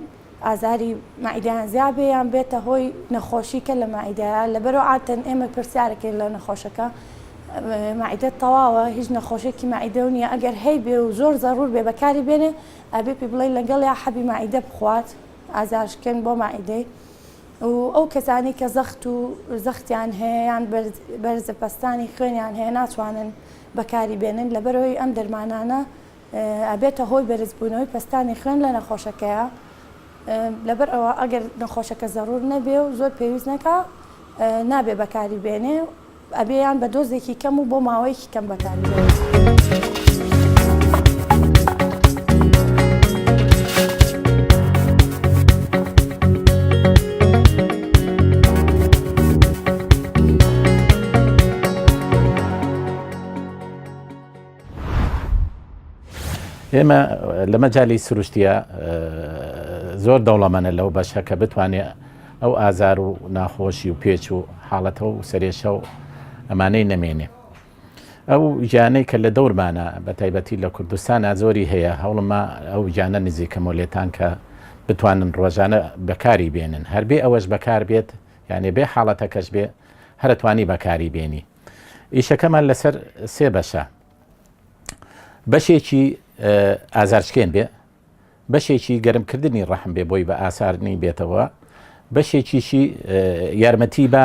ئازاری مەعیدەیان زیا بێ یان بێتە هۆی نەخۆشی کە لە مەعیدەیە لەبەرئەوە عادەتەن ئێمە پرسیارەکەین لە نەخۆشەکە مەعیدەت تەواوە هیچ نەخۆشێکی مەعیدە و نییە ئەگەر هەیبێ و زۆر زەرور بێ بەکاری بێنێ ئەبێ پێ بڵێ لەگەڵ یا حەبی مەعیدە بخوات ئازارشکێن بۆ مەعیدەی. و ئەو کەسانەی کە زەخت و زەختیان هەیە یان بەرزە پەستانی خوێنیان هەیە ناتوانن بەکاری بێنن لەبەرئەوەی ئەم دەرمانانە ئەبێتە هۆی بەرزبوونەوەی پەستانی خوێن لە نەخۆشەکەیا لەبەر ئەوە ئەگەر نەخۆشەکە زەرور نەبێ و زۆر پێویست نەکا نابێ بەکاری بێنێ ئەبێ یان بە دۆزێکی کەم و بۆ ماوەیەکی کەم بەکاری بێنێ. ئێمە لە مەجالی سروشتیە زۆر دەوڵەمەنە لەو بەشە کە بتوانێت ئەو ئازار و ناخۆشی و پێچ و حاڵەتە و سەرێشە و ئەمانەی نەمێنێ. ئەو گیانەی کە لە دەورمانە بە تایبەتی لە کوردستانە زۆری هەیە هەوڵمە ئەو گیانە نزیکەمەوە لێتان کە بتوانن ڕۆژانە بەکاری بێنن هەر بێ ئەوەش بەکار بێت یانێ بێ حاڵەتەکەش بێ هەرتوانی بەکاری بێنی ئیشەکەمان لەسەر سێ بەشە بەشێکی ئازارشکێن بێ بەشێکی گەرمکردنی ڕەحم بێ بۆی بە ئاسارنی بێتەوە بەشێکیشی یارمەتی بە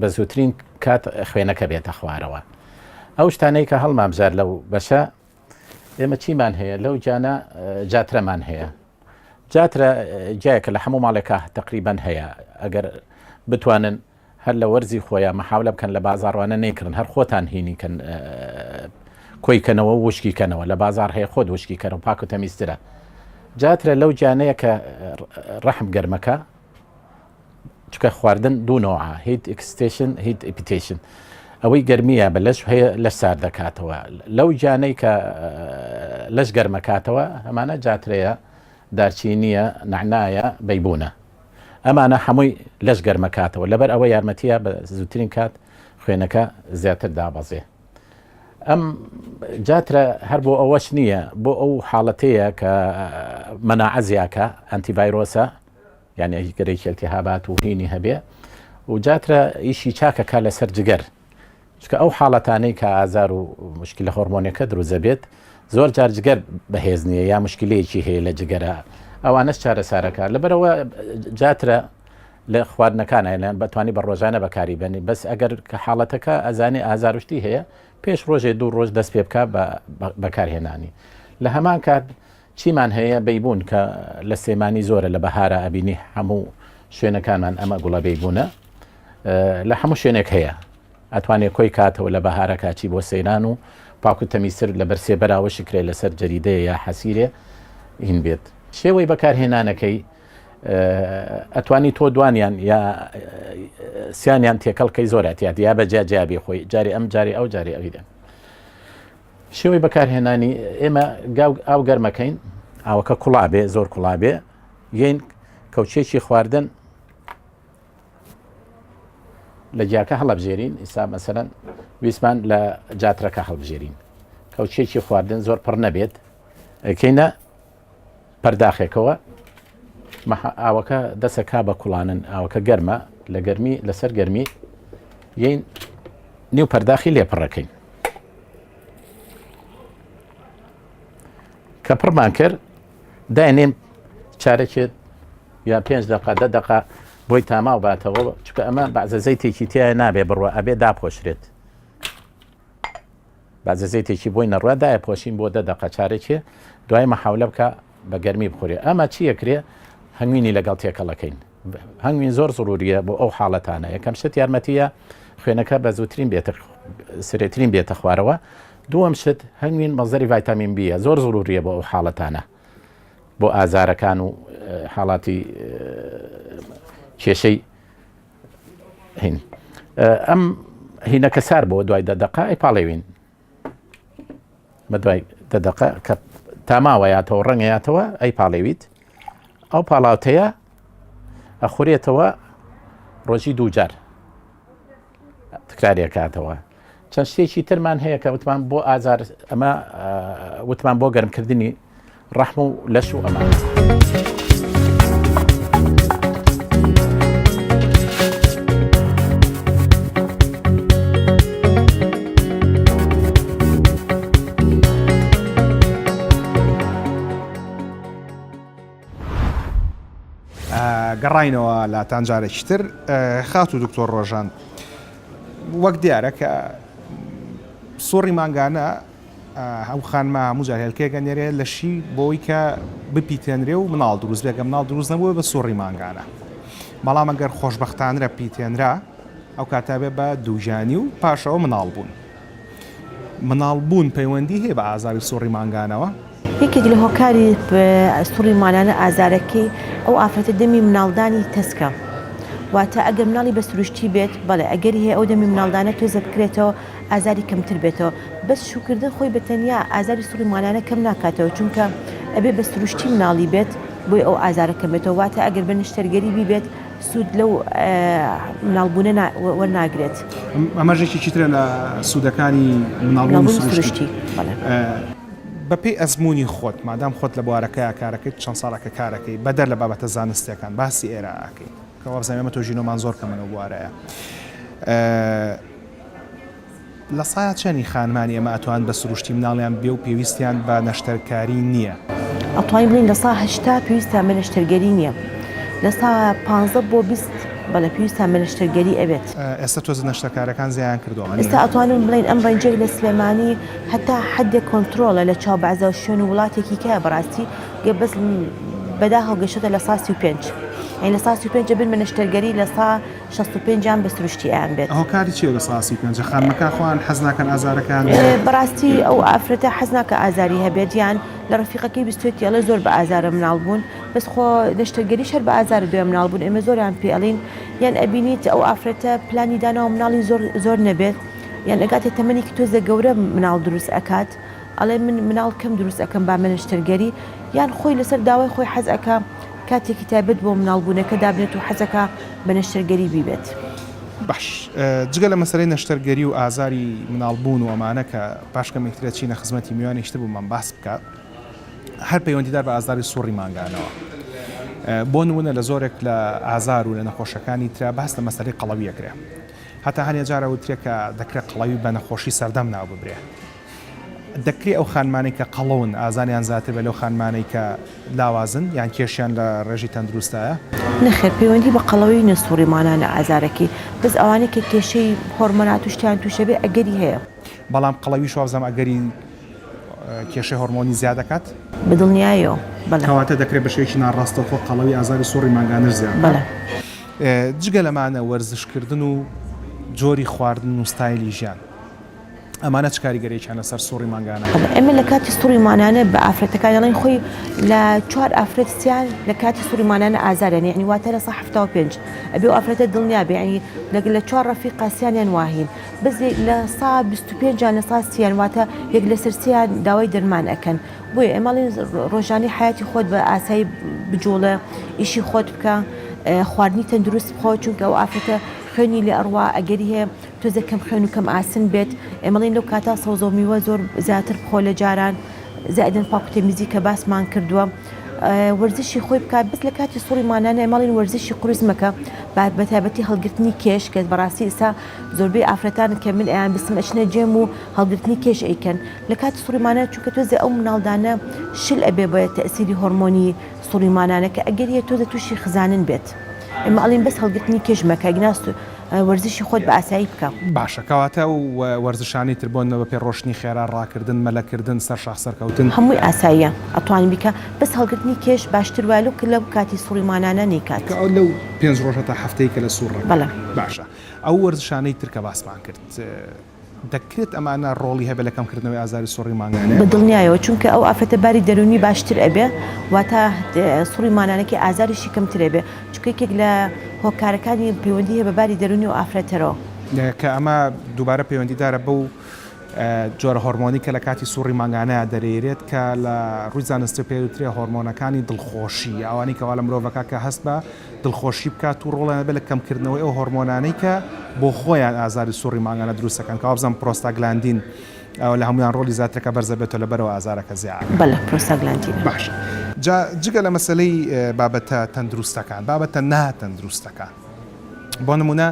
بە زووترین کات خوێنەکە بێتە خوارەوە ئەو شتانەی کە هەڵمامژار لەو بەشە ئێمە چیمان هەیە لەو جانە جاترەمان هەیە جاترە جایەکە لە هەموو ماڵێکە تقریبان هەیە ئەگەر بتوانن هەر لە وەرزی خۆیا مەحاولە بکەن لە بازاڕوانە نەیکڕن هەر خۆتان هینی کەن کۆی کەنەوە و وشکی کەنەوە لە بازار هەیە خۆت وشکی کەرەوە پاک و تەمیزترە جاترە لەو گیانەیە کە ڕەحم گەرمەکە چکە خواردن دوو نەوە heat excitation heat irritation ئەوەی گەرمیە بە لەش هەیە لەش سار دەکاتەوە لەو گیانەی کە لەش گەرمەکاتەوە ئەمانە جاترەیە دارچینیە نەعنایە بەیبوونە ئەمانە هەمووی لەش گەرمەکاتەوە لەبەر ئەوە یارمەتیە بە زووترین کات خوێنەکە زیاتر دابەزێ ئەم جاترە هەر بۆ ئەوەش نییە بۆ ئەو حاڵەتەیە کە مەناعە زیاکە ئەنتی ڤایرۆسە یعنی گەرێکی التهابات و هینی هەبێ و جاترە ئیشی چاکەکە لەسەر جگەر چونکە ئەو حاڵەتانەی کە ئازار و مشکلە هۆرمۆنەکە دروست دەبێت زۆر جار جگەر بەهێز نییە یا مشکلەیەکی هەیە لە جگەرە ئەوانەش چارەسارەکە لەبەرەوە جاترە لە خواردنەکان لەن بەتوانی بە ڕۆژانە بەکاری بنی بەس ئەگەر کە حاڵەتەکە ئەزانێ ئازارشتی هەیە پێش ڕۆژێ دوو ڕۆژ دەست پێ بکە بە بەکارهێنانی لە هەمان کات چیمان هەیە بەیبوون کە لە سلێمانی زۆرە لە بەهارە ئەبینی هەموو شوێنەکانمان ئەمە گوڵە بەیبوونە لە هەموو شوێنێک هەیە ئەتوانێ کۆی کاتەوە لە بەهارە کاچی بۆ سەیران و پاک و تەمیزتر لەبەر سێبەرا وشکرێ لەسەر جەریدەیە یا حەسیرێ هین بێت شێوەی بەکارهێنانەکەی ئەتوانی تۆ دوانیان یا سیانیان تێکەڵکەی زۆر ئەتیات یا بە جیا جیابی خۆی جاری ئەم جاری ئەو جاری ئەوی دێن شێوەی بەکارهێنانی ئێمە گاو ئاو گەرمەکەین ئاوەکە کوڵا بێ زۆر کوڵا بێ یین کەوچێکی خواردن لە گیاکە هەڵەبژێرین ئیستا مەسەرەن ویسمان لە جاترەکە هەڵبژێرین کەوچێکی خواردن زۆر پڕ نەبێت ئەکەینە پەرداخێکەوە ئاوەکە دەسەکا بە کوڵانن ئاوەکە گەرمە لە گەرمی لەسەر گەرمی یین نیو پەرداخی لێ پڕەکەین کە پڕمان کرد داینێن چارەکێت یا پێنج دقە دە دقە بۆی تاماو باتەوە چکە ئەمە بەعزە زەیتێکی تایە نابێ بڕوە ئەبێ داپۆشرێت بەعزە زەیتێکی بۆی نەڕوا دایە پۆشین بۆ دە دقە چارەکێ دوای مەحاولە بکە بە گەرمی بخورێ ئەمە چییە کرێ هەنگوینی لەگەڵ تێکەڵەکەین هەنگوین زۆر زروریە بۆ ئەو حاڵەتانە یەکەم شت یارمەتیە خوێنەکە بە زووترین بێتە سرێترین بێتە خوارەوە دووەم شت هەنگوین مەزەری ڤایتامین بیە زۆر زروریە بۆ ئەو حاڵەتانە بۆ ئازارەکان و حاڵاتی کێشەی هین ئەم هینەکە سار بۆ دوای دە دقە ئەی پاڵێوین بە دوای دە دقە کە تاماوە یاتەوە ڕەنگەیاتەوە ئەی پاڵێویت ئەو پاڵاوتەیە ئەخورێتەوە ڕۆژی دووجار تکرارێکاتەوە چەند شتێکی ترمان هەیە کە وتمان بۆ ئازار ئەمە وتمان بۆ گەرمکردنی ڕەحم و لەش و ئەمانە. گەڕاینەوە لاتان جارێکی تر خاتوو دکتۆر ڕۆژان وەک دیارە کە سوڕی مانگانە ئەو خانمە هەموو جار هێلکەیەک ئەنێرێ لەشی بۆی کە بپیتێنرێ و مناڵ دروست بێ گەر مناڵ دروست نەبوو بە سوڕی مانگانە بەڵام ئەگەر خۆشبەختانرە پیتێنرا ئەو کاتە بێ بە دووگیانی و پاشەوە مناڵ بوون مناڵ بوون پەیوەندی هەیە بە ئازاری سوڕی مانگانەوە؟ یەکێک لە هۆکاری سوڕی مانانە ئازارەکەی ئەو ئافرەتە دەمی مناڵدانی تەسکە واتە ئەگەر مناڵی بە سروشتی بێت بەڵێ ئەگەری هەیە ئەو دەمی مناڵدانە تۆزە بکرێتەوە ئازاری کەمتر بێتەوە بەس شوکردن خۆی بە تەنیا ئازاری سوڕی مانانە کەم ناکاتەوە چونکە ئەبێ بە سروشتی مناڵی بێت بۆی ئەو ئازارە کەم بێتەوە واتە ئەگەر بە نەشتەرگەری بیبێت سوود لەو مناڵبوونە وەرناگرێت. ئەمەش یەکێکی ترە لە سوودەکانی مناڵبوونی سروشتی. بەپێی ئەزموونی خۆت، مادام خۆت لە بوارەکەیا کارەکەیت، چەند ساڵێکە کارەکەی، بەدەر لە بابەتە زانستییەکان، باسی ئێرە ئەکەی، کە وابزانم ئێمە تۆژینەوەمان زۆر کەمە لەو بوارەیا. لە سایە چەنی خانمانی ئێمە ئەتوان بە سروشتی مناڵیان بێ و پێویستیان بە نەشتەرکاری نییە؟ ئەتوانین بڵێین لە سا 80 پێویستیان بە نەشتەرگەری نییە لە سا 15 بۆ 20 بەڵێ پێویستیان بە نەشتەرگەری ئەبێت. ئێستا تۆزە نەشتەرکارەکان زیایان کردووە وانیە؟ ئێستا ئەتوانم بڵێین ئەم range ەی لە سلێمانی هەتا حەدێک کۆنترۆڵە لە چاو بەعزە شوێن و وڵاتێکی کە بەڕاستی گە بەس بەداخەوە گەشتۆتە لە سا 35 یانی لە سا 35 ئەبن بە نەشتەرگەری لە سا 65 یان بە سروشتی ئەیان بێت. هۆکاری چیە لە سا 35 خانمەکان خۆیان حەز ناکەن ئازارەکەیان بێت؟ بەڕاستی ئەو ئافرەتە حەز ناکا ئازاری هەبێت یان لە ڕەفیقەکەی بیستوێتی ئەڵێ زۆر بە ئازارە مناڵ بوون بەس خۆ نەشتەرگەریش هەر بە ئازارە دوای مناڵ بوون ئێمە زۆریان پێ ئەڵێین یان ئەبینیت ئەو ئافرەتە پلانی داناوە مناڵی زۆر زۆر نەبێت یان ئەگاتە تەمەنێکی تۆزێ گەورە مناڵ دروست ئەکات ئەڵێ من مناڵ کەم دروست ئەکەم با مەنەشتەرگەری یان خۆی لەسەر داوای خۆی حەز ئەکا کاتێکی تایبەت بۆ مناڵ بوونەکە دابنێت و حەزەکا بە نەشتەرگەری بیبێت. باش جگە لە مەسەلەی نەشتەرگەری و ئازاری مناڵ بوون و ئەمانە کە پاش کەمێک تر ئەچینە خزمەتی میوانێکی تر بۆمان باس بکات هەر پەیوەندیدار بە ئازاری سوڕی مانگانەوە بۆ نمونە لە زۆرێک لە ئازار و لە نەخۆشەکانی ترا باس لە مەسەلەی قەڵەوی ئەکرێ هەتا هەنێ جار ئەوترێ کە دەکرێ قەڵەوی بە نەخۆشی سەردەم ناو ببرێ دەکرێ ئەو خانمانەی کە قەڵەون ئازاریان زیاتر بێت لەو خانمانەی کە لاوازن یان کێشیان لە ڕێژەی تەندروستایە؟ نەخێر پەیوەندی بە قەڵەوی نیە سوڕی مانانە ئازارەکەی بەس ئەوانەی کە کێشەی هۆرمۆنات و شتیان توشە بێ ئەگەری هەیە. بەڵام قەڵەویش وابزانم ئەگەری کێشەی هۆرمۆنی زیاد دەکات؟ بە دڵنیایەوە بەڵێ. کەواتە دەکرێت بە شێوەیەکی ناڕاستەوخۆ قەڵەوی ئازاری سوڕی مانگانەش زیاد بکات؟ بەڵێ. جگە لەمانە وەرزشکردن و جۆری خواردن و ستایلی ژیان ئەمانە چ کاریگەریەکیان لەسەر سوڕی مانگانە هەیە؟ ئێمە لە کاتی سوڕی مانانە بە ئافرەتەکان دەڵێین خۆی لە چوار ئافرەت سیان لە کاتی سوڕی مانانە ئازاریان یعنی واتە لە سا 75 ئەبێ ئەو ئافرەتە دڵنیا بێ یعنی لە لە چوار ڕەفیقە سیانیان واهین بەس لە سا 25 یان لە سا سیان واتە یەک لەسەر سیان داوای دەرمان ئەکەن بۆیە ئێمە ئەڵێین ڕۆژانەی حەیاتی خۆت بە ئاسایی بجوڵێ ئیشی خۆت بکە خواردنی تەندروست بخۆ چونکە ئەو ئافرەتە خوێنی لێ ئەڕوا ئەگەری هەیە تۆزێک کەم خوێن و کەم ئاسن بێت ئێمە ئەڵێین لەو کاتە سەوزە و میوە زۆر زیاتر بخۆ لە جاران زائدن پاک و تەمیزی کە باسمان کردووە وەرزشی خۆی بکات بەس لە کاتی سوڕی مانانە ئێمە ئەڵێین وەرزشی قورس مەکە بە تایبەتی هەڵگرتنی کێش کە بەڕاستی ئێستا زۆربەی ئافرەتان کە من ئەیان بستم ئەچنە gym و هەڵگرتنی کێش ئەیکەن لە کاتی سوڕی مانانە چونکە تۆزێ ئەو مناڵدانە شل ئەبێ بە تەئسیری هۆرمۆنی سوڕی مانانە کە ئەگەر هەیە تۆزێ تووشی خزانن بێت ئێمە ئەڵێین بەس هەڵگرتنی کێش مەکە ئەگینا وەرزشی خۆت بە ئاسایی بکە. باشە کەواتە ئەو وەرزشانەی تر بۆ نمونە بە پێ ڕۆشتنی خێرا، ڕاکردن، مەلەکردن، سەر شاخ سەرکەوتن. هەمووی ئاساییە ئەتوانی بیکە بەس هەڵگرتنی کێش باشتر وایە لەو لەو کاتی سوڕی مانانە نەیکات. کە لەو پێنج ڕۆژە تا هەفتەی کە لە سوڕەکە. بەڵێ. باشە ئەو وەرزشانەی تر کە باسمان کرد دەکرێت ئەمانە ڕۆڵی هەبێت لە کەمکردنەوەی ئازاری سوڕی مانگانە؟ بە دڵنیایەوە چونکە ئەو ئافرەتە باری دەروونی باشتر ئەبێ واتە سوڕی مانانەکەی ئازاریشی کەمتر ئەبێ چونکە یەکێک لە هۆکارەکانی پەیوەندی هەیە بە باری دەروونی ئەو ئافرەتەرەوە. کە ئەمە دووبارە پەیوەندیدارە بەو جۆرە هۆرمۆنەی کە لە کاتی سوڕی مانگانەیا دەرێیرێت کە لە ڕووی زانستیەوە پێی دەوترێ هۆرمۆنەکانی دڵخۆشی ئەوانەی کە وا لە مرۆڤەکە کە هەست بە دڵخۆشی بکات و ڕۆڵیان هەبێت لە کەمکردنەوەی ئەو هۆرمۆنانەی کە بۆ خۆیان ئازاری سوڕی مانگانە دروست دەکەن کە وابزانم پرۆستاگلاندین ئەوە لە هەموویان ڕۆڵی زیاترە کە بەرزە بێتەوە لەبەرەوە ئازارەکە زیاد ئەکات. بەڵێ پرۆستاگلاندینە. باشە جا جگە لە مەسەلەی بابەتە تەندروستەکان بابەتە ناتەندروستەکان بۆ نمونە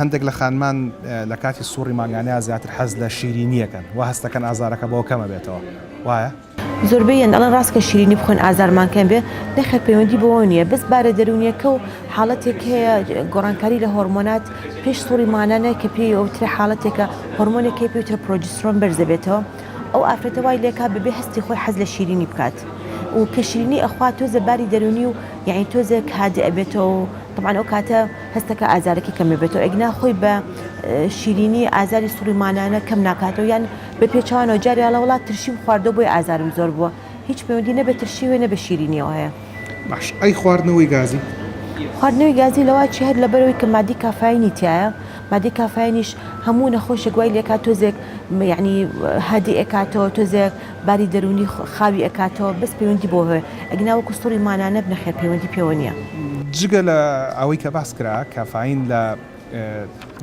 هەندێک لە خانمان لە کاتی سوڕی مانگانەیا زیاتر حەز لە شیرینیەکەن وا هەستەکەن ئازارەکە بۆ کەمە بێتەوە وایە؟ زۆربەی یان ئەڵێن ڕاست کە شیرینی بخۆین ئازارمان کەم بێ نەخێر پەیوەندی بەوە نییە بەس بارە دەروونیەکە و حاڵەتێک هەیە گۆڕانکاری لە هۆرمۆنات پێش سوڕی مانانە کە پێی ئەوترێ حاڵەتێکە هۆرمۆنێک هەیە پێی وترێ پرۆجسترۆن بەرز دەبێتەوە ئەو ئافرەتە وای لێکا بەبێ هەستی خۆی حەز لە شیرینی بکات و کە شیرینی ئەخوا تۆزێ باری دەروونی و یعنی تۆزێک هادئ ئەبێتەوە و تەبعەن ئەو کاتە هەستەکە ئازارەکەی کەم ئەبێتەوە ئەگینا خۆی بە شیرینی ئازاری سوڕی مانانە کەم ناکاتەوە یان بە پێچەوانەوە جارێ ئەڵێ وەڵا ترشیم خواردووە بۆیە ئازارم زۆر بووە هیچ پەیوەندی نە بە ترشیەوە نە بە شیرینیەوە هەیە. باش ئەی خواردنەوەی گازی؟ خواردنەوەی گازی لەوە چی هەر لەبەرئەوەی کە مادەی کافاینی تیایە مادەی کافاینیش هەموو نەخۆشێک وای لێکات تۆزێک یعنی هادی ئەکاتەوە تۆزێک باری دەروونی خاوی ئەکاتەوە بەس پەیوەندی بۆ هەیە ئەگینا وەکو سوڕی مانانە نەخێر پەیوەندی پێوە نییە. جگە لە ئەوەی کە باس کرا کافاین لە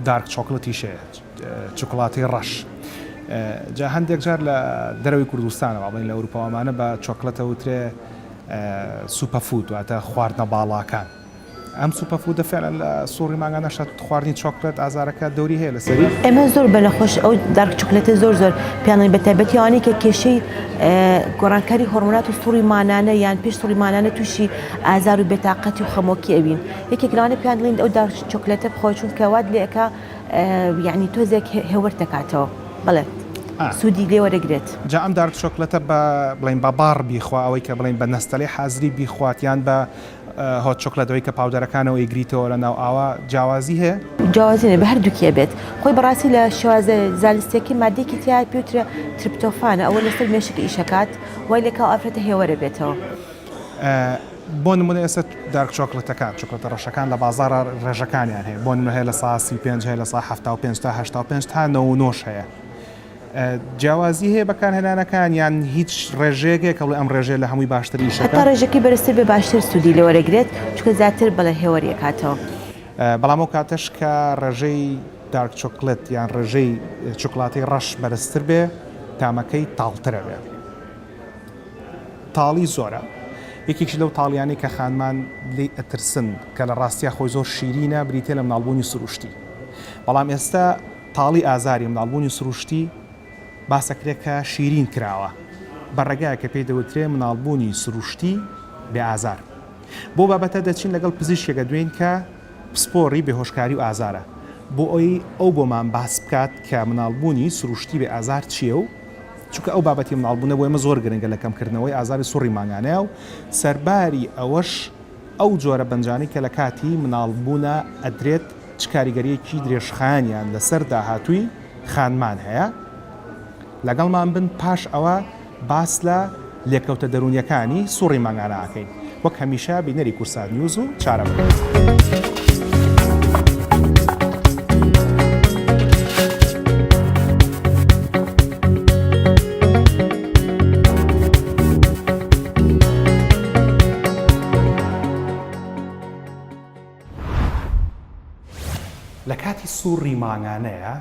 dark chocolate یش هەیە چوکڵاتەی ڕەش جا هەندێک جار لە دەرەوەی کوردستانەوە بڵێن لە ئەوروپا ئەمانە بە چۆکلەتە وترێ superfood واتە خواردنە باڵاکان ئەم superfood ە فعلا لە سوڕی مانگانەشە خواردنی چۆکلێت ئازارەکە دەوری هەیە لەسەری؟ ئێمە زۆر بە نەخۆش ئەو dark chocolate ە زۆر زۆر پیانڵین بە تایبەتی ئەوانەی کە کێشەی گۆڕانکاری هۆرمۆنات و سوڕی مانانە یان پێش سوڕی مانانە تووشی ئازار و بێتاقەتی و خەمۆکی ئەوین یەکێک لەوانە پیان دڵین ئەو dark chocolate ە بخۆ چونکە وات لێ ئەکا یعنی تۆزێک هێورت دەکاتەوە بەڵێ سوودی لێ وەرەگرێت. جا ئەم dark chocolate ە بە بڵێین بە باڕ بیخوا ئەوەی کە بڵێین بە نەستەلەی حازری بیخوات یان بە hot chocolate ئەوەی کە powder ەکانەوە ئەیگریتەوە لە ناو ئاوا جیاوازی هەیە؟ جیاوازی نیە بە هەردووکی ئەبێت خۆی بەڕاستی لە شێوازە زانستیەکەی مادەیەکی تیایە پێی وترێ ترپتۆفانە ئەوە لەسەر مێشک ئیش ئەکات وای لێکا ئەو ئافرەتە هێوەرە بێتەوە. بۆ نمونە ئێستا dark chocolate ەکان چۆکلەتە ڕەشەکان لە بازاڕا ڕێژەکانیان هەیە بۆ نمونە هەیە 35% هەیە 75% تا 85 تا 99 هەیە جیاوازی هەیە بەکارهێنانەکان یان هیچ ڕێژەیەک هەیە کە بڵێ ئەم ڕێژەیە لە هەمووی باشتر ئیشەکە؟ هەتا ڕێژەکەی بەرزتر بێ باشتر سوودی لێ وەرەگرێت چونکە زیاتر بەڵێ هێوەری ئەکاتەوە. بەڵام ئەو کاتەش کە ڕێژەی dark chocolate یان ڕێژەی چوکڵاتەی ڕەش بەرزتر بێ تامەکەی تاڵترە بێ. تاڵی زۆرە یەکێکی لەو تاڵیانەی کە خانمان لێی ئەترسن کە لە ڕاستیا خۆی زۆر شیرینە بریتیە لە مناڵبوونی سروشتی بەڵام ئێستا تاڵی ئازاری مناڵبوونی سروشتی باسەکرێ کە شیرین کراوە بە ڕێگایەک کە پێی دەوترێ مناڵبوونی سروشتی بێ ئازار. بۆ بابەتە دەچین لەگەڵ پزیشکێک ئەدوێین کە پسپۆڕی بێهۆشکاری و ئازارە بۆ ئەوەی ئەو بۆمان باس بکات کە مناڵبوونی سروشتی بێ ئازار چییە و چونکە ئەو بابەتی مناڵبوونە بۆ ئێمە زۆر گرنگە لە کەمکردنەوەی ئازاری سوڕی مانگانەیە و سەرباری ئەوەش ئەو جۆرە بەنجانەی کە لە کاتی مناڵبوونا ئەدرێت چ کاریگەرییەکی درێژخایەنیان لەسەر داهاتووی خانمان هەیە؟ لەگەڵمان بن پاش ئەوە باس لە لێکەوتە دەروونیەکانی سوڕی مانگانە ئەکەین. وەک هەمیشە بینەری کوردسات نیوز و چارە بن. لە کاتی سوڕی مانگانەیە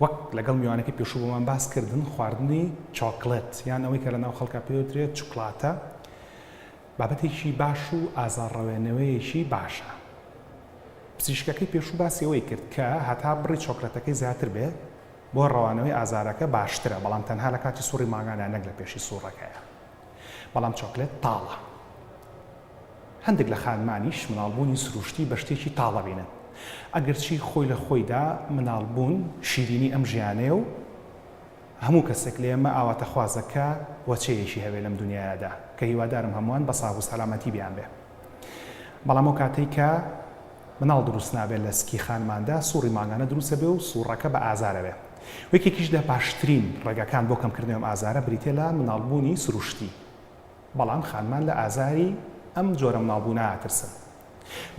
وەک لەگەڵ میوانەکەی پێشوو بۆمان باس کردن خواردنی چۆکڵێت یان ئەوەی کە لەناو خەڵکا پێی وترێت چوکڵاتە بابەتێکی باش و ئازارڕەوێنەوەیەکی باشە. پزیشکەکەی پێشوو باسی ئەوەی کرد کە هەتا بڕی چۆکلەتەکەی زیاتر بێ بۆ ڕەوانەوەی ئازارەکە باشترە بەڵام تەنها لە کاتی سوڕی مانگانە نەک لە پێشی سوڕەکەیە بەڵام چۆکلێت تاڵە. هەندێک لە خانمانیش مناڵبوونی سروشتی بە شتێکی تاڵ ئەبینن. ئەگەرچی خۆی لە خۆیدا مناڵبوون شیرینی ئەم ژیانەیە و هەموو کەسێک لە ئێمە ئاواتەخوازە کە وەچەیەکی هەبێ لەم دونیایەدا کە هیوادارم هەمووان بە ساغ و سەلامەتی بیانبێ. بەڵام ئەو کاتەی کە مناڵ دروست نابێ لە سکی خانماندا سوڕی مانگانە دروست ئەبێ و سوڕەکە بە ئازار ئەبێ. یەکێکیش لە باشترین ڕێگاکان بۆ کەمکردنەوەی ئەم ئازارە بریتیە لە مناڵبوونی سروشتی. بەڵام خانمان لە ئازاری ئەم جۆرە مناڵبوونە ئەترسن.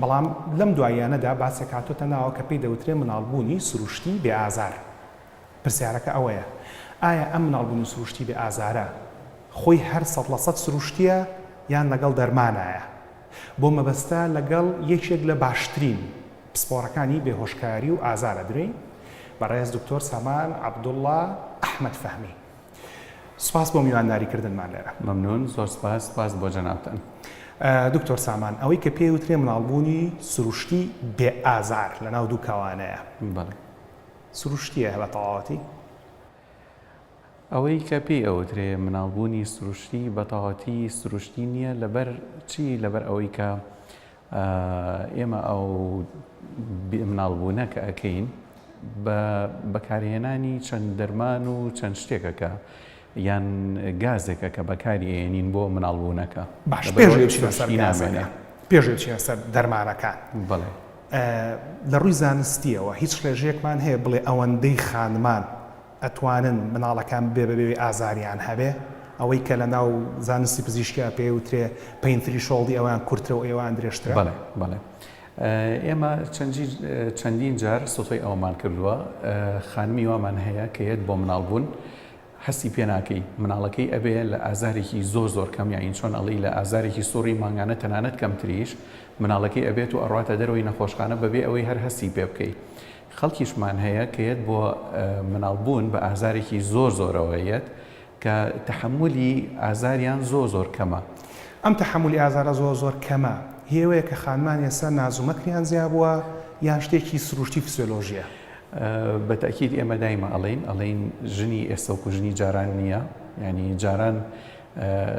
بەڵام لەم دواییانەدا باسێک هاتۆتە ناوە کە پێی دەوترێ مناڵبوونی سروشتی بێ ئازار. پرسیارەکە ئەوەیە ئایا ئەم مناڵبوونی سروشتی بێ ئازارە خۆی هەر 100% سروشتییە یان لەگەڵ دەرمانایە؟ بۆ مەبەستە لەگەڵ یەکێک لە باشترین پسپۆڕەکانی بێهۆشکاری و ئازار ئەدرێین، بەڕێز دکتۆر سامان عەبدوڵڵا ئەحمەد فەهمی. سوپاس بۆ میوانداری کردنمان لێرە. مەمنون زۆر سوپاس سوپاس بۆ جەنابتان. دکتۆر سامان ئەوەی کە پێی وترێ مناڵبوونی سروشتی بێ ئازار لەناو دوو کەوانەیە. بەڵێ. سروشتییە بە تەواوەتی؟ ئەوەی کە پێی ئەوترێ مناڵبوونی سروشتی بە تەواوەتی سروشتی نییە لەبەر چی لەبەر ئەوەی کە ئێمە ئەو مناڵبوونە کە ئەکەین بە بەکارهێنانی چەند دەرمان و چەند شتێکەکە یان گازێکە کە بەکاری ئێنین بۆ مناڵبوونەکە باش پێش بچینە سەر گازەکە پێش بچینە سەر دەرمانەکان بەڵێ لە ڕووی زانستیەوە هیچ ڕێژەیەکمان هەیە بڵێ ئەوەندەی خانمان ئەتوانن مناڵەکان ببێ بەبێ ئەوەی ئازاریان هەبێ؟ ئەوەی کە لەناو زانستی پزیشکیا پێی ئەوترێ pain threshold ی ئەوان کورترە و ئێوان درێژترە؟ بەڵێ بەڵێ ئێمە چەندین جار سوتفەی ئەوەمان کردووە خانمی وامان هەیە کە یەت بۆ مناڵ بوون هەستی پێ ناکەی مناڵەکەی ئەبێ لە ئازارێکی زۆر زۆر کەم یاین چۆن ئەڵی لە ئازارێکی سوڕی مانگانە تەنانەت کەمتریش مناڵەکەی ئەبێت و ئەڕاتە دەرەوەی نەخۆشخانە بەبێ ئەوەی هەر هەستی پێ بکەی خەڵکیشمان هەیە کە یەت بۆ مناڵ بوون بە ئازارێکی زۆر زۆرەوە یەت کە تەحەمولی ئازاریان زۆر زۆر کەمە. ئەم تەحەمولی ئازارە زۆر زۆر کەمە هی ئەوەیە کە خانمان ئێستا ناز و مەکریان زیا بووە یان شتێکی سروشتی فسیۆلۆژیە؟ بە تەئکید ئێمە دایمە ئەڵێین ئەڵێین ژنی ئێستا وەکو ژنی جاران نییە یانی جاران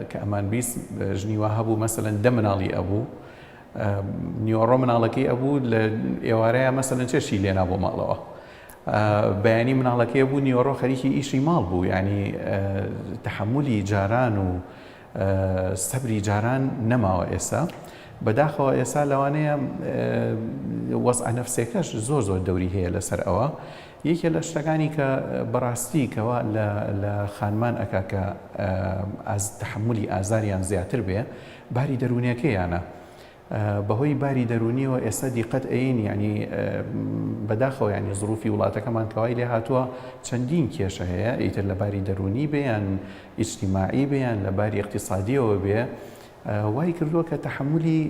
کە ئەمان 20 ژنی وا هەبوو مەسەلەن دە مناڵی ئەبوو نیوەڕۆ مناڵەکەی ئەبوو لە ئێوارەیە مەسەلەن چێشتی لێنا بۆ ماڵەوە بەیانی مناڵەکەی بوو نیوەڕۆ خەریکی ئیشی ماڵ بوو ینی تحملی جاران و سەبری جاران نەماوە ئێستا بەداخەوە ئێستا لەوانەیە وەزع نەفسێکەش زۆر زۆر دەوری هەیە لەسەر ئەوە یەکێ لە شتەکانی کە بەڕاستی کەوا لە خانمان ئەک کە تحملی ئازاریان زیاتر بێ باری دەروونیەکەیانە بەهۆی باری دەروونیەوە ئێستا دیقەت ئەین یعنی بەداخەوە یعنی زروفی وڵاتەکەمان کەوای لێ هاتووە چەندین کێشە هەیە ئیتر لە باری دەروونی بێ یان ئیجتیماعی بێ یان لە باری اقتصادیەوە بێ وای کردووە کە تەحملی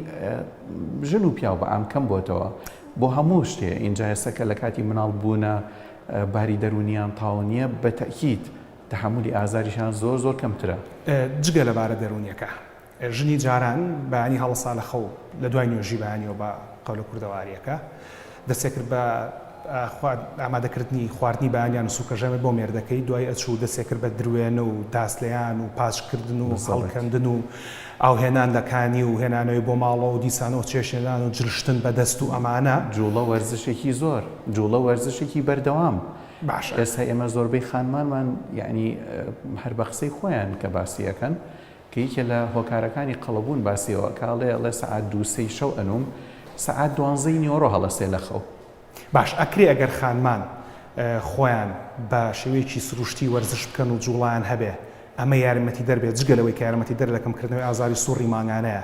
ژن و پیاو بە عام کەم بۆتەوە بۆ هەموو شتێ ئینجا ئێستا کە لە کاتی مناڵ بوونە باری دەروونیان تاو نییە بە تەکیید تەحەمولی ئازاریشیان زۆر زۆر کەمترە. جگە لە بارە دەروونیەکە، ژنی جاران بەیانی هەڵەسا لە خەو لە دوای نوێژی بەیانیەوە بە قەولە کوردەواریەکە دەستێکرد بە ئامادەکردنی خواردنی بەیانیان و سوکەژەمێ بۆ مێردەکەی دوای ئەچوو دەستێکرد بە دروێنە و داسلێیان و پاچکردن و هەڵکەندن و ئاوهێنان لە کانی و هێنانەوەی بۆ ماڵەوە و دیسانەوە چێشتهێنان و جلشتن بە دەست و ئەمانە. جوڵە وەرزشێکی زۆر، جوڵە وەرزشێکی بەردەوام باشە. ئێستا ئێمە زۆربەی خانمانمان یەعنی هەر بە قسەی خۆیان کە باسی ئەکەن کە یەکێ لە هۆکارەکانی قەڵەوبوون باسی ئەوە ئەکا ئەڵێ ئەڵێ سەعات دوو سێی شەو ئەنووم سەعات دوانزەی نیوەڕۆ هەڵەسێ لە خەو. باش ئەکرێ ئەگەر خانمان خۆیان بە شێوەیەکی سروشتی وەرزش بکەن و جوڵەیان هەبێ ئەمە یارمەتیدەر بێت جگە لەوەی کە یارمەتیدەر لە کەمکردنەوەی ئازاری سوڕی مانگانەیە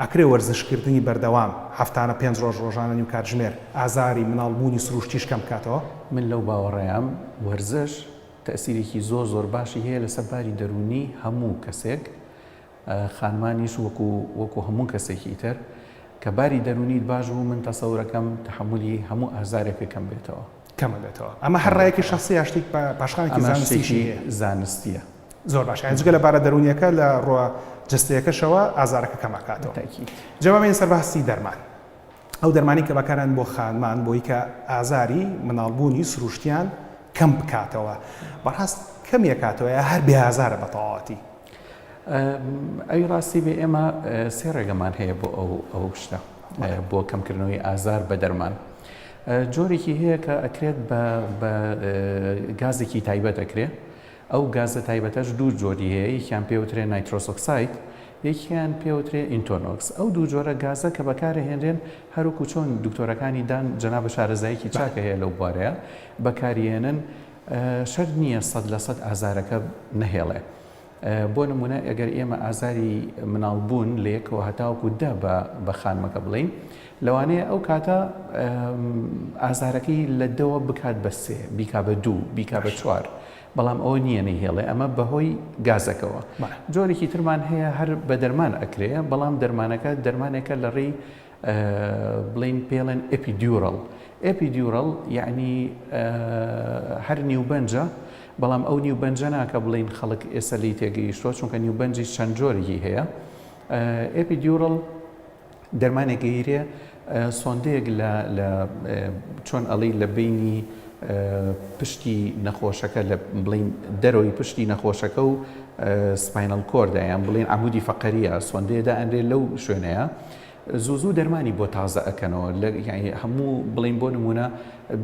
ئەکرێ وەرزشکردنی بەردەوام، هەفتانە پێنج ڕۆژ، ڕۆژانە نیو کاتژمێر، ئازاری مناڵبوونی سروشتیش کەم بکاتەوە؟ من لەو باوەڕەیام وەرزش تەئسیرێکی زۆر زۆر باشی هەیە لەسەر باری دەروونی هەموو کەسێک، خانمانیش وەکو وەکو هەموو کەسێکی تر، کە باری دەروونیت باش بوو من تەسەورەکەم تەحەمولی هەموو ئازارێکە کەم بێتەوە. کەم ئەبێتەوە. ئەمە هەر ڕایەکی شەخسیە یا شتێک پاشخانێکی ئەمە زانستیشی شتێکی هەیە؟ زانستیە. زۆر باشە یانی جگە لە بارە دەروونیەکە لە ڕووە جەستەیەکەشەوە ئازارەکە کەم ئەکاتەوە. تاکید. جا با بێینە سەر باسی دەرمان. ئەو دەرمانەی کە بەکاران بۆ خانمان بۆی کە ئازاری مناڵبوونی سروشتیان کەم بکاتەوە. بەڕاست کەمی ئەکاتەوە یا هەر بێ ئازارە بە تەواوەتی؟ ئەوی ڕاستی بێ ئێمە سێ ڕێگەمان هەیە بۆ ئەو ئەو شتە بۆ کەمکردنەوەی ئازار بە دەرمان. جۆرێکی هەیە کە ئەکرێت بە گازێکی تایبەت ئەکرێ ئەو گازە تایبەتەش دوو جۆری هەیە، یەکیان پێوترێ nitrous oxide، یەکیان پێوترێ Entonox. ئەو دوو جۆرە گازە کە بەکارەهێنرێن هەروەکو چۆن دکتۆرەکانی دان جەنابت شارەزایەکی چاکە هەیە لەو بوارەیە بەکاریێنن شەرت نییە 100% ئازارەکە نەهێڵێ. بۆ نمونە ئەگەر ئێمە ئازاری مناڵ بوون لە یەکەوە هەتاوەکو دە بە بە خانمەکە بڵێین لەوانەیە ئەو کاتە ئازارەکەی لە دەوە بکات بە سێ بیکا بە دوو بیکا بە چوار بەڵام ئەوە نییە نەیهێڵێ ئەمە بەهۆی گازەکەوە جۆرێکی ترمان هەیە هەر بە دەرمان ئەکرێ بەڵام دەرمانەکە دەرمانێکە لە ڕێی بڵین پێڵێن epidural epidural یعنی هەر نیوبەنجە بەڵام ئەو نیوبەنجە ناکە بڵین خەڵک ئێستا لی تێگەیشتووە چونکە نیوبەنجی چەند جۆرێکی هەیە epidural دەرمانێک ئەیرێ سۆندەیەک لە لە چۆن ئەڵێی لە بینی. پشتی نەخۆشەکە لە بڵین دەرەوەی پشتی نەخۆشەکە و spinal cord ە یان بڵین عمودی فەقەریە سۆندەیە دائەنرێ لەو شوێنەیە زوو زوو دەرمانی بۆ تازە ئەکەنەوە لە یانی هەموو بڵین بۆ نمونە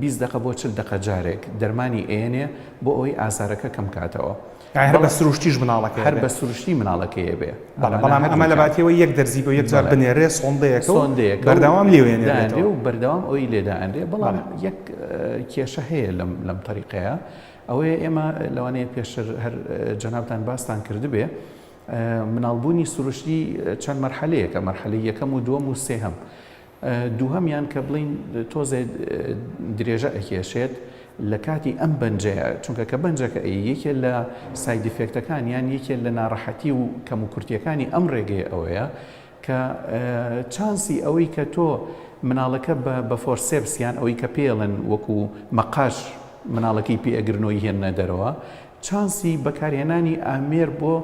20 دقە بۆ 40 دقە جارێک دەرمانی ئێنێ بۆ ئەوەی ئازارەکە کەم کاتەوە. یانی هەر بە سروشتیش مناڵەکەی هەر بە سروشتی مناڵەکەی بێ بەڵام ئەمە لە باتیەوە یەک دەرزی بۆ یەک جار بنێرێ سۆندەیەکە سۆندەیەک بەردەوام لێوێنێ و بەردەوام ئەوی لێدائەنرێ بەڵام یەک کێشە هەیە لەم لەم تەریقەیە ئەوەیە ئێمە لەوانەیە پێشتر هەر جەنابتان باستان کردبێ مناڵبوونی سروشتی چەند مەرحەلەیەکە مەرحەلەی یەکەم و دووەم و سێهەم دووهەمیان کە بڵین تۆزێ درێژە ئەکێشێت لە کاتی ئەم بەنجەیە چونکە کە بەنجەکە ئەی یەکێ لە side effect ەکان یان یەکێ لە ناڕەحەتی و کەم و کورتیەکانی ئەم ڕێگەیە ئەوەیە کە چانسی ئەوەی کە تۆ مناڵەکە بە بە forceps یان ئەوەی کە پێڵن وەکو مەقاش مناڵەکەی پێ ئەگرنەوەی هێننە دەرەوە چانسی بەکارهێنانی ئامێر بۆ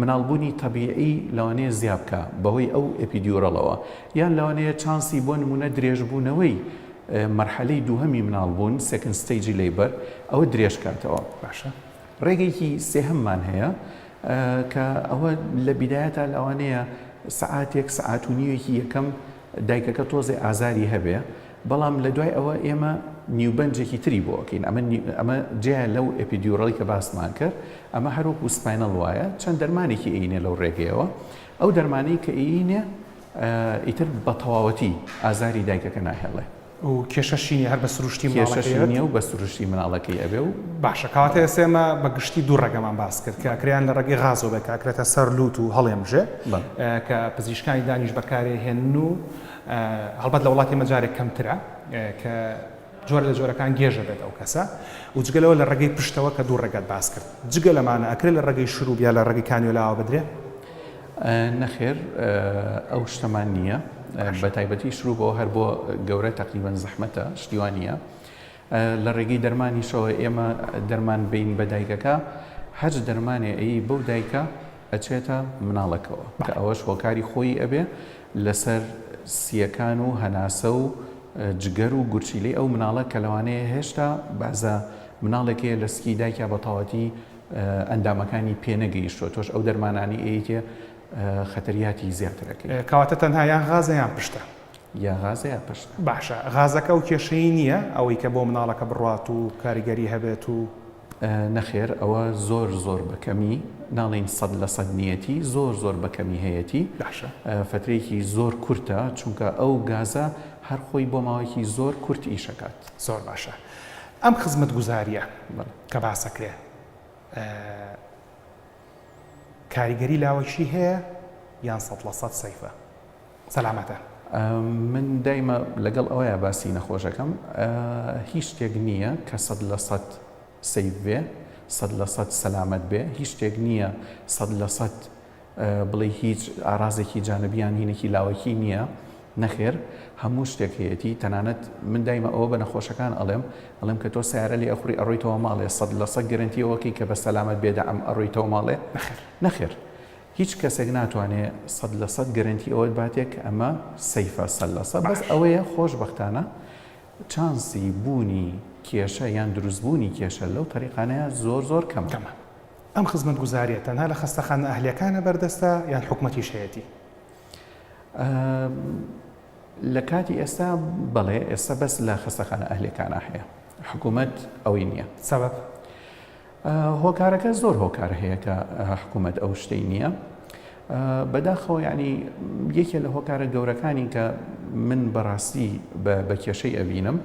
مناڵبوونی تەبیعی لەوانەیە زیا بکا بەهۆی ئەو epidural ەوە یان لەوانەیە چانسی بۆ نموونە درێژبوونەوەی مەرحەلەی دووهەمی مناڵبوون second stage ی labor ئەوە درێژ کاتەوە. باشە. ڕێگەیەکی سێهەممان هەیە کە ئەوە لە بیدایەتا لەوانەیە سەعاتێک سەعات و نیوێکی یەکەم دایکەکە تۆزێ ئازاری هەبێ بەڵام لە دوای ئەوە ئێمە نیوبەنجێکی تری بۆ ئەکەین ئەمە ئەمە جیا لەو epidural ی کە باسمان کرد ئەمە هەر وەکو spinal وایە چەند دەرمانێکی ئەینێ لەو ڕێگەیەوە ئەو دەرمانەی کە ئەینێ ئیتر بە تەواوەتی ئازاری دایکەکە ناهێڵێ. و کێشەشی نیە هەر بە سروشتی مناڵەکەی کێشەشی نیە و بە سروشتی مناڵەکەی ئەبێ و. باشە کەواتە ئێستا ئێمە بە گشتی دوو ڕێگەمان باس کرد کە ئەکرێ یان لە ڕێگەی غازەوە بێت کە ئەکرێتە سەر لوت و هەڵێمژێ کە پزیشکانی دانیش بەکارێ هێنن و هەڵبەت لە وڵاتی ئێمە جارێک کەمترە کە جۆرە لە جۆرەکان گێژە بێت ئەو کەسە و جگە لەوە لە ڕێگەی پشتەوە کە دوو ڕێگەت باس کرد جگە لەمانە ئەکرێ لە ڕێگەی شروب یا لە ڕێگەی کانیۆلاوە بدرێ؟ نەخێر ئەو شتەمان نییە بە تایبەتی شروبەوە هەر بۆ گەورە تقریبان زەحمەتە شتیوان نییە لە ڕێگەی دەرمانیشەوە ئێمە دەرمان بین بە دایکەکە هەچ دەرمانێ ئەی بەو دایکە ئەچێتە مناڵەکەوە کە ئەوەش هۆکاری خۆی ئەبێ لەسەر سیەکان و هەناسە و جگەر و گورچیلەی ئەو مناڵە کە لەوانەیە هێشتا بەعزە مناڵێک هەیە لە سکی دایکیا بە تەواوەتی ئەندامەکانی پێ نەگەیشتووە تۆش ئەو دەرمانانی ئەیتێ خەتەریاتی زیاتر ئەکەی. کەواتە تەنها یان غازە یان پشتە؟ یا غازە یا پشتە. باشە غازەکە ئەو کێشەی نییە ئەوەی کە بۆ مناڵەکە بڕوات و کاریگەری هەبێت و. نەخێر ئەوە زۆر زۆر بە کەمی ناڵێین 100% نیەتی زۆر زۆر بە کەمی هەیەتی باشە. فەترەیەکی زۆر کورتە چونکە ئەو گازە هەر خۆی بۆ ماوەیەکی زۆر کورت ئیشەکات. زۆر باشە ئەم خزمەتگوزاریە کە باسەکرێ کاریگەری لاوەکی هەیە یان 100% safe ە سەلامەتە؟ من دایمە لەگەڵ ئەوەیا باسی نەخۆشەکەم هیچ شتێک نییە کە 100% safe بێ 100% سەلامەت بێ هیچ شتێک نییە 100% بڵێی هیچ ئارازێکی جانبی یان هینێکی لاوەکی نییە نەخێر هەموو شتێک هەیەتی تەنانەت من دایمە ئەوە بە نەخۆشەکان ئەڵێم ئەڵێم کە تۆ سیارە لێ ئەخوری ئەڕۆیتەوە ماڵێ 100% گەرەنتی ئەوەکەی کە بە سەلامەت بێدەعم ئەڕۆیتەوە ماڵێ نەخێر نەخێر هیچ کەسێک ناتوانێ 100% گەرەنتی ئەوەت باتێ کە ئەمە safe ە 100% بەس ئەوەیە خۆشبەختانە چانسی بوونی کێشە یان دروستبوونی کێشە لەو تەریقانەیە زۆر زۆر کەمە. کەمە. ئەم خزمەتگوزارییە تەنها لە خەستەخانە ئەهلییەکانە بەردەستە یان حکومەتیش هەیەتی؟ لە کاتی ئێستا بەڵێ، ئێستا بەس لە خەستەخانە ئەهلییەکانا هەیە، حکومەت ئەوەی نییە. سەبەب؟ هۆکارەکە زۆر هۆکار هەیە کە حکومەت ئەو شتەی نییە. بەداخەوە یعنی یەکێ لە هۆکارە گەورەکانی کە من بەڕاستی بە کێشەی ئەبینم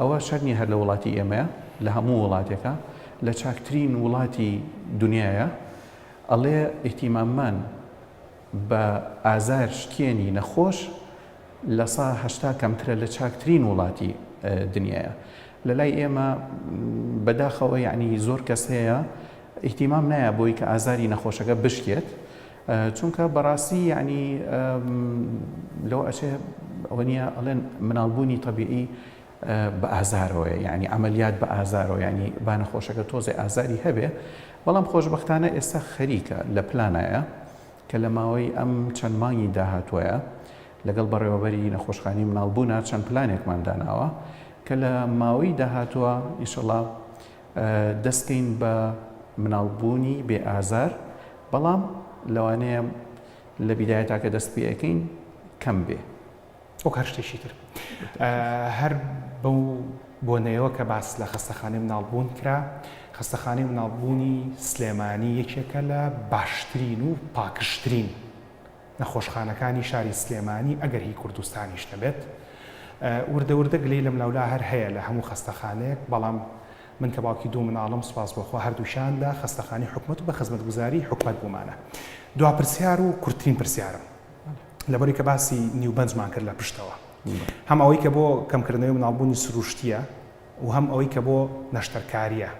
ئەوە شەرت نییە هەر لە وڵاتی ئێمەیە، لە هەموو وڵاتێکە، لە چاکترین وڵاتی دنیایە، ئەڵێ ئیهتیماممان بە ئازار شکێنی نەخۆش 80% کەمترە لە چاکترین وڵاتی دنیایە. لە لای ئێمە بەداخەوە یعنی زۆر کەس هەیە ئیهتیمام نایە بۆی کە ئازاری نەخۆشەکە بشکێت، چونکە بەڕاستی یعنی لەوە ئەچێ ئەوە نییە ئەڵێن مناڵبوونی تەبیعی بە ئازارەوەیە یعنی عملیات بە ئازارەوە یعنی با نەخۆشەکە تۆزێ ئازاری هەبێ بەڵام خۆشببختانە ئێستا خەریکە لە پلانایە کە لە ماوەی ئەم چەند مانگی داهاتوەیە لەگەڵ بەڕێوەبەری نەخۆشخانی مناڵبوونە چەند پلانێکمان داناوە. کە لە ماوەی داهاتووە ئیشەڵا دەستکەین بە مناڵبوونی بێ ئازار بەڵام لەوانەیە لە بیدایەتا کە دەست پێ ئەکەین کەم بێ. وەک هەر شتێکی تر هەر بەو بۆنەیەوە کە باس لە خەستەخانەی مناڵبوون کرا، خەستەخانەی مناڵبوونی سلێمانی یەکێکە لە باشترین و پاکژترین نەخۆشخانەکانی شاری سلێمانی ئەگەر هی کوردستانیش نەبێت. وردە وردە گلەی لەملاولا هەر هەیە لە هەموو خەستەخانەیەک، بەڵام من کە باوکی دوو مناڵم سوپاس بۆ خوا هەردووکیان لە خەستەخانەی حکومەت و بە خزمەتگوزاری حکومەت بوومانە. دوا پرسیار و کورتترین پرسیارم لەبەرەی کە باسی نیوبەنجمان کرد لە پشتەوە هەم ئەوەی کە بۆ کەمکردنەوەی مناڵبوونی سروشتییە و هەم ئەوەی کە بۆ نەشتەرکارییە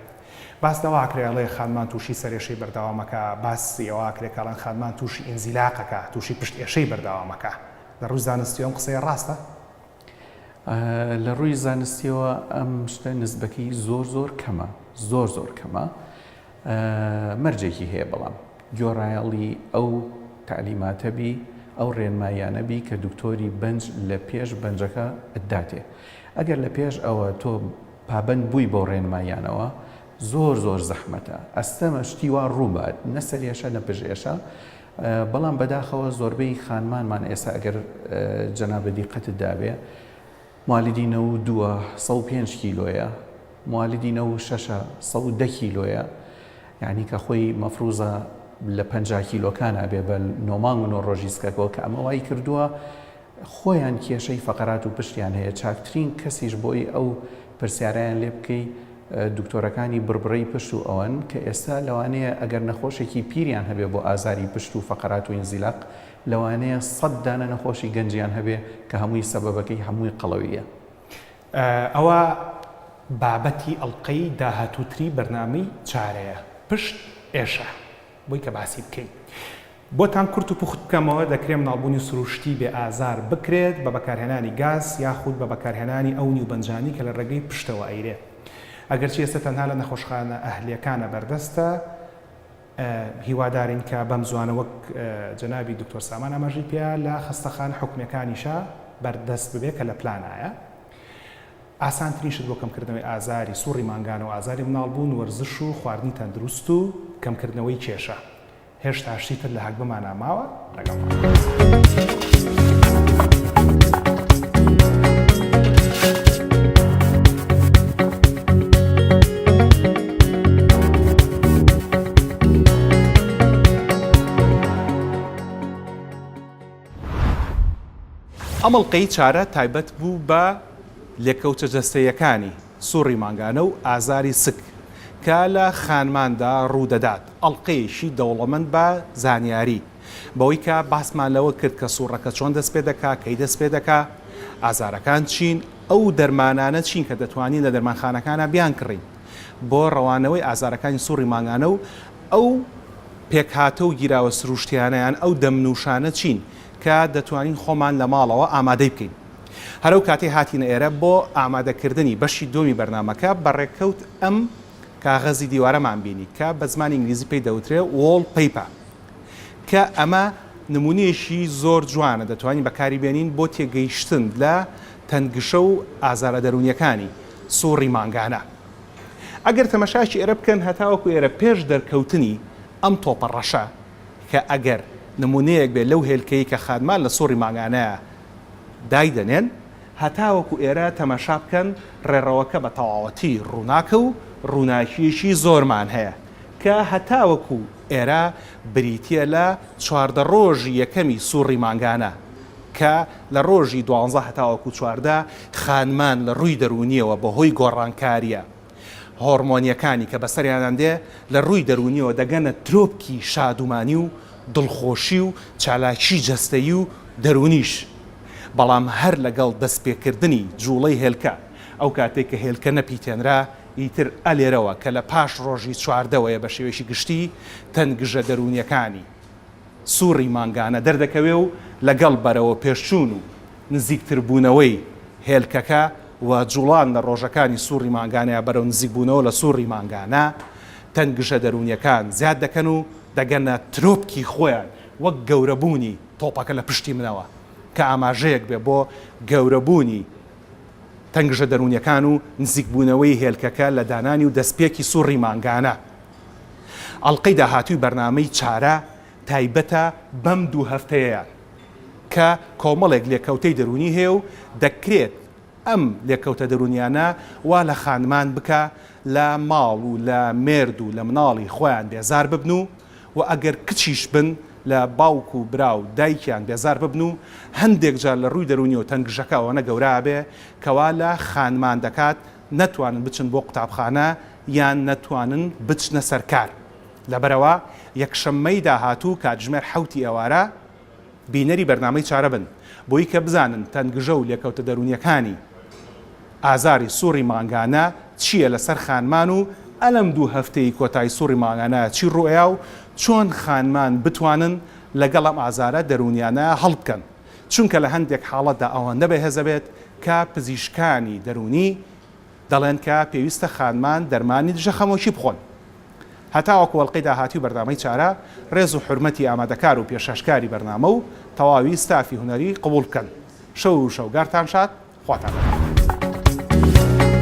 باس لەوە ئەکرێ ئەڵێ خانمان تووشی سەرئێشەی بەردەوامەکە باسی ئەوە ئەکرێ کە ئەڵێن خانمان تووشی ئینزیلاقەکە تووشی پشت ئێشەی بەردەوامەکە لە ڕووی زانستیەوە ئەم قسەیە ڕاستە؟ لە ڕووی زانستیەوە ئەم شتە نسبەکەی زۆر زۆر کەمە زۆر زۆر کەمە مەرجێکی هەیە بەڵام گۆڕایەڵی ئەو تەعلیماتە بی ئەو ڕێنماییانە بی کە دکتۆری بەنج لە پێش بەنجەکە ئەتداتێ ئەگەر لە پێش ئەوە تۆ پابەند بووی بەو ڕێنماییانەوە زۆر زۆر زەحمەتە ئەستەمە شتی وا ڕووبات نە سەرێشە نە پشت ئێشە بەڵام بەداخەوە زۆربەی خانمانمان ئێستا ئەگەر جەنابت دیقەتت دابێ موالیدی نەوو دووە 105 کیلۆیە موالیدی نەوو شەشە 110 کیلۆیە یعنی کە خۆی مەفروزە لە 50 کیلۆکانە بێ بە نۆ مانگ و نۆ ڕۆژی سکەکەوە کە ئەمە وای کردووە خۆیان کێشەی فەقەرات و پشتیان هەیە چاکترین کەسیش بۆی ئەو پرسیارەیان لێ بکەی دکتۆرەکانی بڕبڕەی پشت و ئەوەن کە ئێستا لەوانەیە ئەگەر نەخۆشێکی پیریان هەبێ بۆ ئازاری پشت و فەقەرات و ئینزیلاق لەوانەیە سەد دانە نەخۆشی گەنجیان هەبێ کە هەمووی سەبەبەکەی هەمووی قەڵەویە. ئەوە بابەتی ئەڵقەی داهاتووتری بەرنامەی چارەیە پشت ئێشە بۆی کە باسی بکەین. بۆتان کورت و پوخت بکەمەوە، دەکرێ مناڵبوونی سروشتی بێ ئازار بکرێت بە بەکارهێنانی گاز یاخود بە بەکارهێنانی ئەو نیوبەنجانەی کە لە ڕێگەی پشتەوە ئەیرێ. ئەگەرچی ئێستا تەنها لە نەخۆشخانە ئەهلییەکانە بەردەستە، هیوادارین کە بەم زوانە وەک جەنابی دکتۆر سامان ئاماژەی پێیا لە خەستەخانە حکومییەکانیشا بەردەست ببێ کە لە پلانایە. ئاسانترین شت بۆ کەمکردنەوەی ئازاری سوڕی مانگانە و ئازاری مناڵبوون وەرزش و خواردنی تەندروست و کەمکردنەوەی کێشە. هێشتا شتی تر لە هەگبەمانا ماوە لەگەڵمان بن. ئەم ئەڵقەی چارە تایبەت بوو بە لێکەوتە جەستەییەکانی سوڕی مانگانە و ئازاری سک کە لە خانماندا ڕوودەدات، ئەڵقەیەکی دەوڵەمەند بە زانیاری، بەوەی کە باسمان لەوە کرد کە سوڕەکە چۆن دەست پێدەکا، کەی دەست پێدەکا، ئازارەکان چین، ئەو دەرمانانە چین کە دەتوانین لە دەرمانخانەکانا بیانکڕین بۆ ڕەوانەوەی ئازارەکانی سوڕی مانگانە و ئەو پێکهاتە و گیراوە سروشتیانە یان ئەو دەمنووشانە چین کە دەتوانین خۆمان لە ماڵەوە ئامادەی بکەین. هەر ئەو کاتەی هاتینە ئێرە بۆ ئامادەکردنی بەشی دووەمی بەرنامەکە بە ڕێکەوت ئەم کاغەزی دیوارەمان بینی کە بە زمانی ئینگلیزی پێی دەوترێ wall paper کە ئەمە نمونەیەکی زۆر جوانە دەتوانین بەکاری بێنین بۆ تێگەیشتن لە تەنگژە و ئازارە دەروونیەکانی سوڕی مانگانە. ئەگەر تەمەشایەکی ئێرە بکەن هەتاوەکو ئێرە پێش دەرکەوتنی ئەم تۆپە ڕەشە کە ئەگەر نمونەیەک بێت لەو هێلکەی کە خانمان لە سوڕی مانگانەیا دایدەنێن هەتاوەکو ئێرە تەماشا بکەن ڕێڕەوەکە بە تەواوەتی ڕووناکە و ڕووناکییەکی زۆرمان هەیە کە هەتاوەکو ئێرە بریتییە لە 14 ڕۆژی یەکەمی سوڕی مانگانە کە لە ڕۆژی دوانزە هەتاوەکو 14 خانمان لە ڕووی دەروونییەوە بەهۆی گۆڕانکارییە هۆڕمۆنییەکانی کە بەسەریانان دێ لە ڕووی دەروونییەوە دەگەنە ترۆپکی شادومانی و دڵخۆشی و چالاکیی جەستەیی و دەروونیش، بەڵام هەر لەگەڵ دەستپێکردنی جووڵەی هێلکە، ئەو کاتەی کە هێلکە نەپیتێنرا، ئیتر ئە لێرەوە کە لە پاش ڕۆژی چواردەوەیە بە شێوەیەکی گشتی تەنگژە دەروونییەکانی سوڕی مانگانە دەردەکەوێ و لەگەڵ بەرەوەپێشچوون و نزیکتربوونەوەی هێلکەکە و جوڵان لە ڕۆژەکانی سوڕی مانگانە یا بەرەو نزیکبوونەوە لە سوڕی مانگانە، تەنگژە دەروونییەکان زیاد دەکەن و دەگەنە ترۆپکی خۆیان وەک گەورەبوونی تۆپەکە لە پشتی منەوە کە ئاماژەیەک بێ بۆ گەورەبوونی. تەنگژە دەروونیەکان و نزیکبوونەوەی هێلکەکە لە دانانی و دەستپێکی سوڕی مانگانە. ئەڵقەی داهاتووی بەرنامەی چارە تایبەتە بەم دوو هەفتەیەیان کە کۆمەڵێک لێکەوتەی دەروونی هەیە و دەکرێت ئەم لێکەوتە دەروونیانە وا لە خانمان بکا لە ماڵ و لە مێرد و لە مناڵی خۆیان بێزار ببن و و ئەگەر کچیش بن لە باوک و برا و دایکیان بێزار ببن و هەندێک جار لە ڕووی دەروونیەوە تەنگژەکە ئەوەنە گەورە ئەبێ کەوا لە خانمان دەکات نەتوانن بچن بۆ قوتابخانە یان نەتوانن بچنە سەر کار لەبەرئەوە یەکشەممەی داهاتوو کاتژمێر حەوتی ئێوارە بینەری بەرنامەی چارە بن بۆی کە بزانن تەنگژە و لێکەوتە دەروونیەکانی ئازاری سوڕی مانگانە چییە لەسەر خانمان و ئەلەم دوو هەفتەی کۆتایی سوڕی مانگانە چی ڕوئەیا و چۆن خانمان بتوانن لەگەڵ ئەم ئازارە دەروونیانە هەڵبکەن چونکە لە هەندێک حاڵەتدا ئەوەندە بەهێزەبێت کە پزیشکانی دەروونی دەڵێن کە پێویستە خانمان دەرمانی دژە خەمۆکی بخۆن. هەتاوەکو ئەڵقەی داهاتووی بەرنامەی چارە، ڕێز و حورمەتی ئامادەکار و پێشکەشکاری بەرنامە و تەواوی ستافی هونەری قبوڵ بکەن. شەو و شەوگارتان شاد، خواتان لەگەڵ.